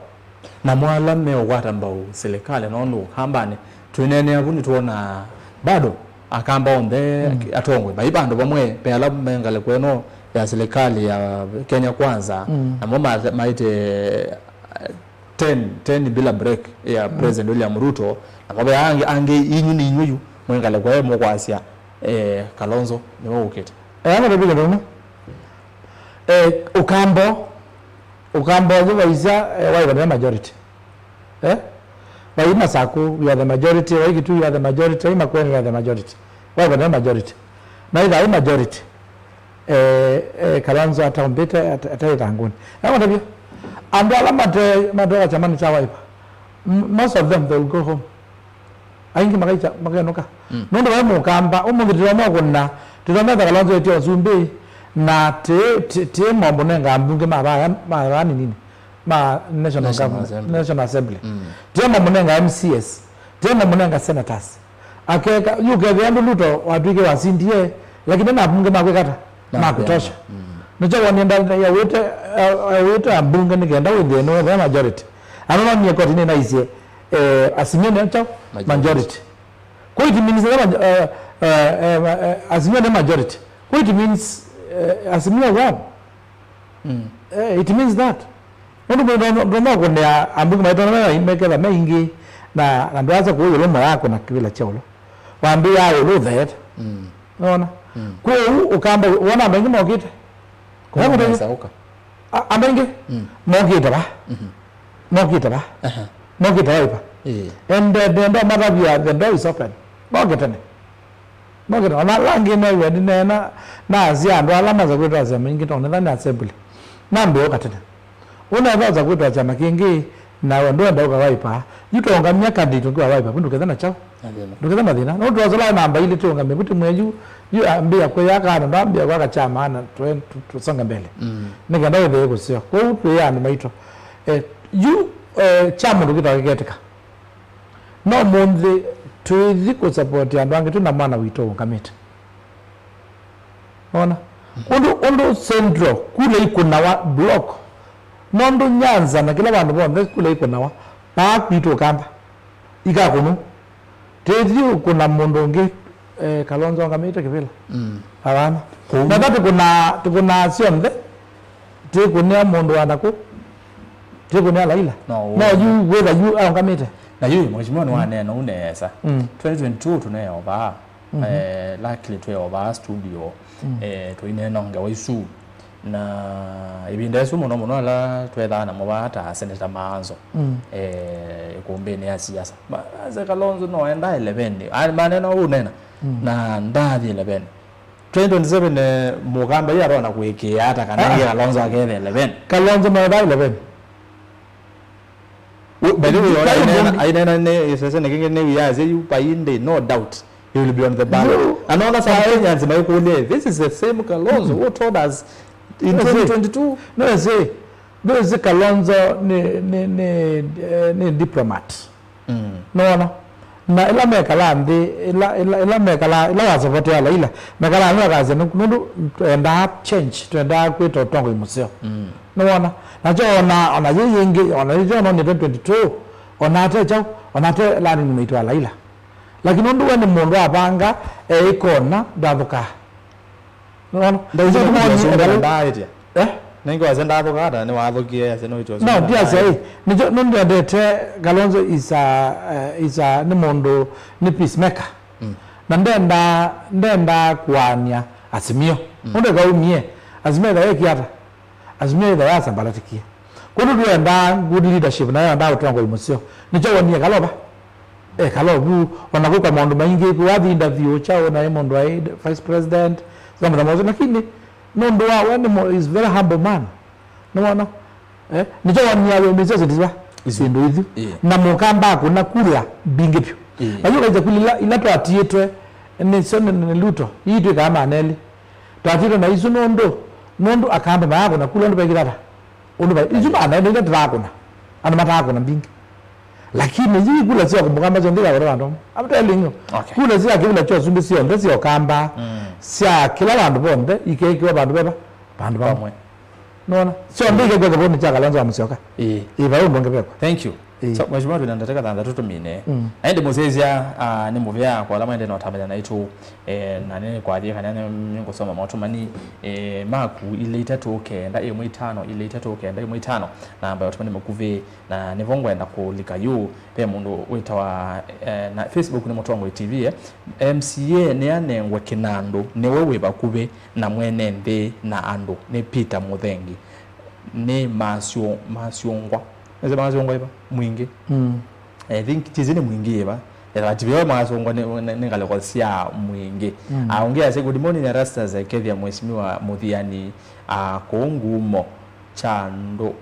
Na mwala meũkwata mbau silikalĩ nũndũ ũkambanĩ. Twĩneenea vu nĩtwonaa bado akamba onthe, mm, atongwe. Vai vandũ vamwe, ve ala me ngalĩko ĩno ya silikalĩ ya Kenya Kwanza, mm, namo ma- maĩte, eh, ten, ten bila break ya, mm, President William Ruto, na mavea angĩ, angĩ inyu nĩ inyw'ĩ yu mwĩ ngalĩko ĩ mũkwasya, eh, Kalonzo nĩwe ũkĩte. Eh, ano tũvike ndono. Eh, ũkambo, Ũkamba ũyũ vaisya, eh, Wiper nĩwe majority. Eh? Vai Masaku, we are the majority. Vai Kitui, we are the majority. Vai Makueni, we are the majority. Wiper nĩwe majority. Na ĩtha wĩ majority, eh, eh, Kalonzo ataumbĩte, ate- ateĩthangũnĩ. Ewona vyo? Andũ ala mate- matoka kyamani kya Wiper, m- most of them, they will go home. Aingĩ makaikya- makenũka. Mm. Nũndũ vai Mũkamba, ũmũnthĩ tũtonya kũna, tũtonya ta Kalonzo etie ũsumbĩ, na tĩ- tĩ- tĩ mombo nenga ambunge ma vaya- ma vaya nini, ma National National Government, Assembly. National Assembly. Mm. Tĩ mombo nenga M C As, tĩ mombo nenga senators. Akeka, yu kethĩa andũ Ruto watwĩke wasindie, lakini na ambunge makwĩkata, na makutosha. Mm. Nĩkyo wonie nda- ya wĩte- ya wĩte ambunge nĩ kenda wĩthĩe nĩwe vaya majority. Anononie koti nĩnaisye, eh, Azimio nĩ kyaũ? Majority. Majority. Kwa it means that, uh, uh, uh, uh, Azimio nĩ majority. Kwa it means, uh, Azimio won. Mm. Eh, it means that. Nũndũ mwe- no- no- no kũnea ambunge maitona meketha meingĩ na na ndwaza kuo yolo moyako na kivila cha ulo. Wambia ulo that. Mm. Unaona? Mm. Kwa hiyo Ũkamba wona mengi mokite. Kwa hiyo Kũmesa ũka. A- andũ aingĩ Mm. mokĩte va. Mhm. Mokĩte va. Aha. Mokĩte Wiper. Ĩĩ. And the, the door matavia, the door is open. Moke tene. Moke tene. Ona ala angĩ new'a ndineena, nasya andũ ala maza kwĩtwa asya maingĩ tonetha nĩ assembly. Nambĩũka tene. Ũnetha ũza kwĩtwa kyama kĩngĩ, nawe ndwenda ũka Wiper. Yu twaũngamya candidate ũngĩ wa Wiper, vu ndũkethe na kyaũ? Athĩna. Ndũkethe mathĩna. No twasola namba ilĩ tũũngamye, vu tĩmwe yu, yu ambĩa kwĩya kana, ndambĩa kwaka kyama na twe- tu- tusonge mbele. Mm. Nĩ kenda wĩthĩe kũseo. Kwoou twĩe andũ maitũ. Eh, yu, eh, kya mũndũ kĩtawa kĩketĩka. No mũnthĩ tũithi kũsapoti andũ angĩ twĩ na mwana witũ ũũngamĩte. Ona? Ũndũ, ũndũ Central, kula ikũnawa block. Nũndũ Nyanza na kĩla vandũ vonthe kula ikũnawa. Paa kwitũ Ũkamba. Ikakũnũ. Tĩthi ũkũna mũndũ ũngĩ, eh, Kalonzo angamĩte kĩvĩla. Mm. Avana. Kũu. Na ta tũkũna, tũkũna syonthe. Tĩkũnĩa mũndũ wa nakũ. Tĩkũnĩa Laila. No, no, yu wĩtha yu aũngamĩte. Na yu, mheshimiwa nĩwaneena ũu nesa. Mm. Twenty twenty-two tũneovaa. Mhm. Eh, luckily twĩ o vaa studio, mm, eh, tũineenongewa isu. Na ĩvinda ĩsu mũno mũno ala twethaa namo vaa ta Senator Maanzo, mm, eh, ĩkũmbĩnĩ ya siasa. Ma- ase Kalonzo no enda eleven. Ah, manena ũu nena. Mm. Na ndathi eleven. Twenty twenty-seven, eh, Mũkamba yu arona kũĩkĩĩa ata kana, ah, ĩngĩ Kalonzo akethe eleven. Kalonzo no enda eleven. By the way, ona ainena, ainena nĩ ĩsese nĩ kĩngĩ nĩ wĩyasya yu by in day, no doubt he will be on the ballot. No. Anaona some Kenyans maikũlya, this is the same Kalonzo who told us in twenty twenty-two. No, ese, no, ese Kalonzo nĩ, nĩ, nĩ, eh, nĩ diplomat. Mm. Nona? Na ĩla mekala nthĩ, ĩla, ĩla, ĩla mekala, ĩla wasapotea Laila, mekala nthĩ makasya, "Nũ- nũndũ twendaa change, twendaa kwĩta ũtongoi mũseo." Mm. Nĩwona? Nakyo ona, ona yĩ yĩngĩ, ona yĩ yona nĩ twenty twenty-two, ona ate kyaũ, ona ate running mate wa Laila. Lakini nũndũ we nĩ mũndũ wavanga, eĩkona, ndathũkaa. Nĩwona? Ndaisye nĩkyo tũmoni nĩwasũngĩla ekalu- ndaĩtya. Eh? Nĩngĩ wasya ndathũka ata, nĩwathũkie, asya nĩwĩtyo. No, ndiasya ĩ. Nĩkyo nũndũ endete Kalonzo is a, eh, is a, nĩ mũndũ, nĩ peacemaker. Mm. Na ndenda, ndenda kũaany'a Azimio. Mm. Nũndũ ekaumie, Azimio ĩtha yeki ata? Azimio ĩtha yasambalatĩkie. Kwoou twendaa good leadership, nayo yendaa ũtongoi mũseo. Nĩkyo wonie Kalonzo. Eh, Kalonzo, ona kwĩka maũndũ maingĩ, wathi interview kyaũ naĩ mũndũ aĩ vice president, something like that. Lakini, nũndũ wa we nĩ mũ- is very humble man. Nĩwona? Eh? Nĩkyo wonie we mĩseo sitiwa. Isu. Syĩndũ ithu. Ĩĩ. Na Mũkamba akũna kula mbingĩ vyũ. Ĩĩ. Na yu kaija kula ila, ila twatiĩtwe, nĩ syo nĩ, nĩ Ruto. Ii twĩkaa maneli. Twatiĩtwe na isu nũndũ, nũndũ Akamba mayakũna kula ũndũ vekĩtata. Ũndũ vai, isu maana ndio tũtakũna. Andũ matakũna mbingĩ. Lakini yu kula sya kũmũkamba syonthe ikavota vandũ vamwe. I'm telling you. Okay. Kula sya kĩvĩla kya ũsumbĩ syonthe sya Ũkamba, mm, sya kĩla vandũ vonthe, ikekiwa vandũ veva, vandũ vamwe. Vamwe. Nona? Syonthe ikekwa kĩvũnĩ kya Kalonzo wa Musyoka. Ĩĩ. Ĩĩ, vai ũndũ ũngĩ vekwa. Thank you. Ĩĩ. So, Mheshimiwa, twĩna ndatĩka thanthatũ tũmine. Mm. Na ĩndĩ mũsyaĩĩsya, ah, nĩ mũvea kwa ala mwaendee na ũtambany'a naitũ. Eh, na nĩkwathiĩ kana nĩ- nĩngũsoma maũtũmani, eh, maku ilĩ itatũ kenda ĩmwe itano, ilĩ itatũ kenda ĩmwe itano, namba ya ũtũmani mũkuvĩ, na nĩvo ngwenda kũlika yu. Ve mũndũ wĩtawa, eh, na Facebook nĩ Mũtongoi T V, eh, M C A nĩanengwe kĩnandũ, nĩwe wĩ vakuvĩ na mwene nthĩ na andũ, nĩ Peter Mũthengi. nĩ masyo-, masyũngwa. Nĩsĩ masyũngwa ĩva? Mwingĩ. Mm. I think tisi nĩ mwingĩ ĩva. Ethĩwa ti veo masyũngwa nĩ, nĩ, nĩ ngalĩko sya mwingĩ. Mm. Ah, ũngĩ asya, "Good morning, Erastus, kethia Mheshimiwa Mũthiani, ah, kũu Ngumo, Kyandu-,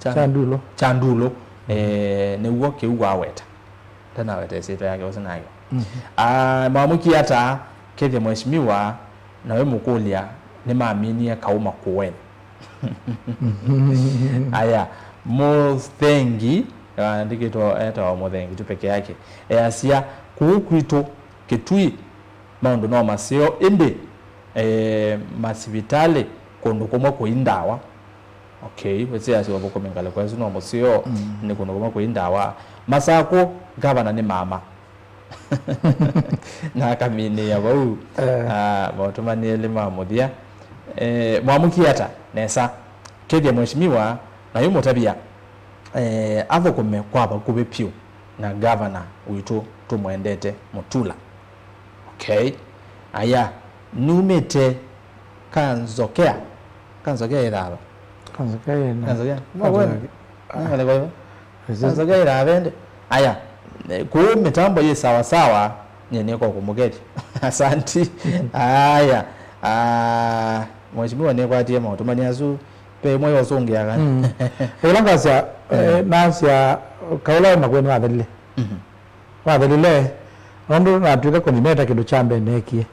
Kya-, Kyandulo. Kyandulo." Eh, nĩw'o kĩu waweta. Ndanaweta ĩsyĩtwa yake ũsu nayo. Mhm. Ah, mwamũkie ata, kethia Mheshimiwa, na we mũkũlya, nĩmaminie kaũ Makueni. Aya, Mũthengi, andĩkĩtwe etawa Mũthengi tu peke yake. Easya, kũu kwitũ Kĩtui, maũndũ no maseo, ĩndĩ, eh, masivitalĩ kũndũ kũmwe kũi ndawa. Okay, wĩsĩ asya ũthũkũmi ngalĩko ĩsu no mũseo, mm, nĩ kũndũ kũmwe kũi ndawa. Masakũ, ngavana nĩ mama. Na akaminĩĩa vau, eh, ah, maũtũmani elĩ ma mũthya. Eh, mwamũkie ata? Nesa. Kethia Mheshimiwa, na yu mũtavya, eh, athũkũme kwa vakuvĩ vyũ na ngavana witũ tũmwendete, Mutula. Okay. Aya, numĩte Kanzokea. Kanzokea ĩthava. Kanzokea ĩna. Kanzokea. Kanzokea. Nĩ ngalĩko ĩva? Ĩsĩ. Kanzokea ĩthava ĩndĩ. Aya, kũu mĩtambo yĩ sawa sawa, nyie nĩko kũmũkethya. Asanti. Aya. Ah, Mheshimiwa nĩkwatie maũtũmani asu. Pe ĩmwe yosũngĩaga. Mm. Ĩla ngasya, eh, nasya, kaũla Makueni wathelile. Mhm. Wathelile, nũndũ natw'ĩka coordinator, kĩndũ kya mbee neekie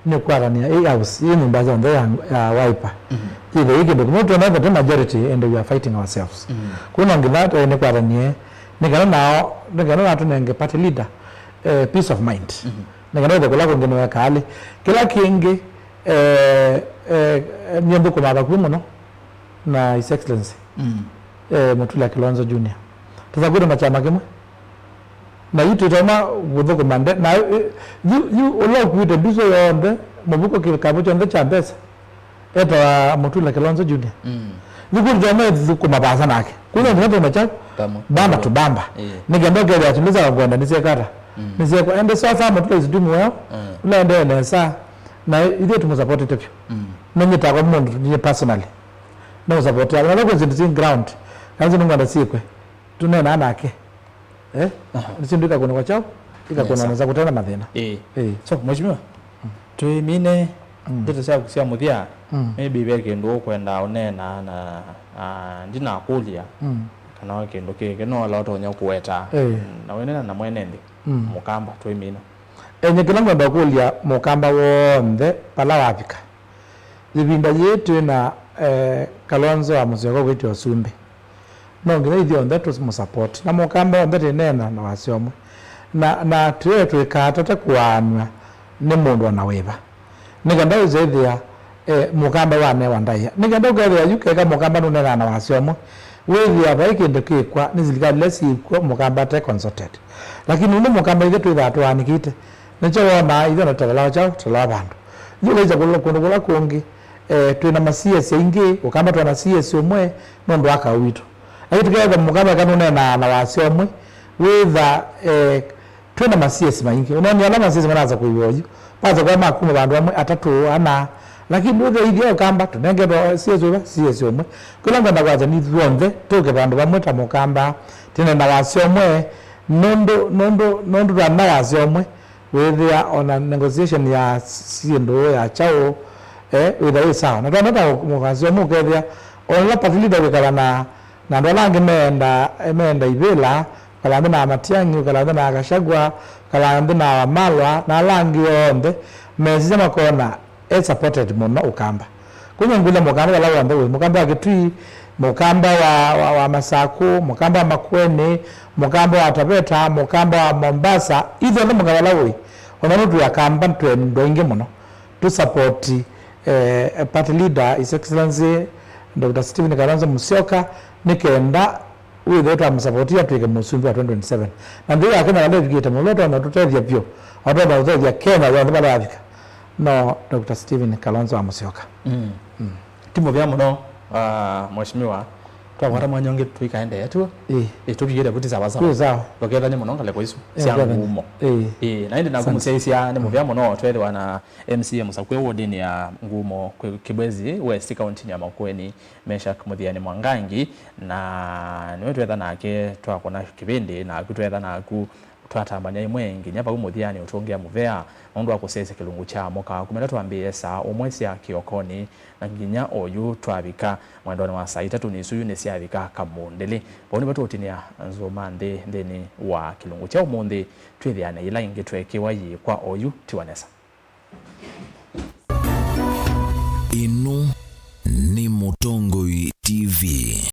nĩ kwatania ĩ house, ĩ nyũmba yonthe ya, ya Wiper. Mhm. Ĩthe ĩ kĩndũ kĩmwe, twenda the majority and we are fighting ourselves. Mhm. Kũu no nginya twaĩ nĩkwatanie, nĩ kana nao, nĩ kana natũnenge party leader, eh, peace of mind. Mhm. Nĩ kana ĩthe kũla kũngĩ nĩwekalĩ. Kĩla kĩngĩ, eh, eh, eh, nĩ nthũkũmaa vakuvĩ mũno na His Excellency, mm, eh, Mutula Kilonzo Junior. Tũsakwĩte na kyama kĩmwe. Na yu twĩtoma kũthũkũma nde, na, eh, yu, yu ũla ũkuĩte mbisũ yonthe, mũvuko, kĩkavũ kyonthe kya mbesa, etawa Mutula Kilonzo Junior. Mm. Yu kwĩtoma ĩthũkũma vaasa nake. Kwĩna nginya tũme kyaũ? Pamwe. Bamba tu bamba. Ĩĩ. Nĩ kenda ũkethĩa atĩ mbesa wakwenda nĩsyekata. Mm. Nĩsyekwa. Ende sawa sawa, Mutula is doing well. Mm. Ũla endee nesa. Na ithyĩ tũmũsapotete vyũ. Mm. Nĩnyĩtakwa mũndũ, nyie personally. No support yake. Na thoko zindu zi ground. Kanzi nungwenda sikwe. Tunena nake. Eh? Aha. Ni sindu ikakũnĩkwa kyaũ? Ikakũnĩkwa nesa kũtena mathĩna. Eh. Eh. So, Mheshimiwa, twĩmine, mm, ndeto syaku sya mũthya, mm, maybe ve kĩndũ ũkwenda ũneena na, na ndinakũlya, mm, kana we kĩndũ kĩngĩ no ũla ũtonya kũweta. Eh. Na wĩneena na mwene nthĩ, mm, Mũkamba, twĩmina. Enye kĩla ngwenda kũlya Mũkamba w'onthe vala wavika. Ĩvinda yĩĩ twĩ na, eh, Kalonzo wa Musyoka ũkwĩtwa ũsumbĩ. No nginya ithyonthe tũmũsupport. Na Mũkamba onthe twĩneena na wasya ũmwe. Na, na twĩe tũikatate kũaanw'a nĩ mũndũ o na wĩva. Nĩ kenda wĩse ĩthĩa, eh, Mũkamba wanewa ndaĩa. Nĩ kenda ũkethĩa yu keka Mũkamba nũneenaa na wasya ũmwe. Wĩthĩa vai kĩndũ kĩkwa nĩ silikalĩ ila syĩkw'o Mũkamba ate consulted. Lakini ũndũ Mũkamba ithyĩ twĩthaa tũaanĩkĩte, nĩkyo wonaa ithyĩ ona tũtavalawa kyaũ, tũtavalawa vandũ. Ithyĩ ũkaisya kũla, kũndũ kũla kũngĩ, eh, twĩ na ma C S aingĩ, Ũkamba twĩ na C S ũmwe, nũndũ wa kaũ witũ. Lakini tũkethĩa Mũkamba eka nũneenaa na wasya ũmwe, wĩtha, eh, twĩ na ma C S maingĩ. Ũnoni ala ma C S manasa kũiwa oyu, masa kwa ma kuma vandũ amwe, atatũ, ana. Lakini ndwĩthĩa ithyĩ Ũkamba, tũnengetwe C S ũva, C S ũmwe. Kĩla ngwenda kwasya nĩ ithyonthe, tũke vandũ vamwe ta Mũkamba, twĩneena na wasya ũmwe, nũndũ, nũndũ, nũndũ twĩ na wasya ũmwe, wĩthĩa ona negotiation ya syĩndũ ya kyaũ, eh, wĩtha wĩ sawa. Na twameta mũvasyo mũkethĩa, ona ĩla party leader wĩkala na, na andũ ala angĩ meenda, meenda ivĩla, ũkala nthĩ na Matiang'i, ũkala nthĩ na Gachagua, ũkala nthĩ na Wamalwa, na ala angĩ onthe, mesisya makona e supported mũno Ũkamba. Kwoou ngũlya Mũkamba vala w'onthe wĩ, Mũkamba wa Kitui, Mũkamba wa, wa, wa Masaku, Mũkamba wa Makueni, Mũkamba wa Taveta, Mũkamba wa Mombasa, ithyonthe Mũkamba vala wĩ, ona nũtwĩ Akamba twĩ andũ aingĩ mũno. Tũ support, eh, party leader, His Excellency Doctor Stephen Kalonzo Musyoka, nĩ kenda wĩthĩe twamũsapoti atw'ĩke mũsumbĩ wa twenty twenty-seven. Na nthĩ ya Kenya vala ĩvikĩte mũno, ũtonya ũtũtethya vyũ, ũtonya ũtethya Kenya yonthe vala yavika. No Doctor Stephen Kalonzo wa Musyoka. Mm. Mm. Ti mũvea mũno, ah, Mheshimiwa. Twakwata mwanya ũngĩ tũikaendee tu. Ĩĩ. Ĩĩ, tũvikĩte vu ti sawa sawa. Twĩ sawa. Tũkethanye mũno ngalĩko isu sya ngũmo. Ĩĩ. Ĩĩ, na ĩndĩ naku mũsyaĩĩsya nĩ mũvea mũno twethĩwa na M C A mũsakũe wodini ya Ngumo kwĩ Kibwezi West, kauntinĩ ya Makueni, Meshack Mũthiani Mwangangi, na nĩwe twetha nake twakũna kĩvĩndĩ, naku twetha naku twatambany'a ĩmwe nginya vau mũthyanĩ ũtũngĩa mũvea nũndũ wa kũsyaĩĩsya kĩlungu kya mũka kumĩla twambĩĩe saa ũmwe sya kĩokonĩ na nginya oyu twavika mwendonĩ wa saa itatũ. Nĩsu yu nĩsyavika kamũndĩlĩ. Vau nĩvo tũũtinĩa nzũma nthĩ nthĩnĩ wa kĩlungu kya ũmũnthĩ. Twĩthĩane yĩla ĩngĩ tweekĩwa yĩĩ kwa oyu tiwa nesa. Ĩno nĩ Mũtongoi T V.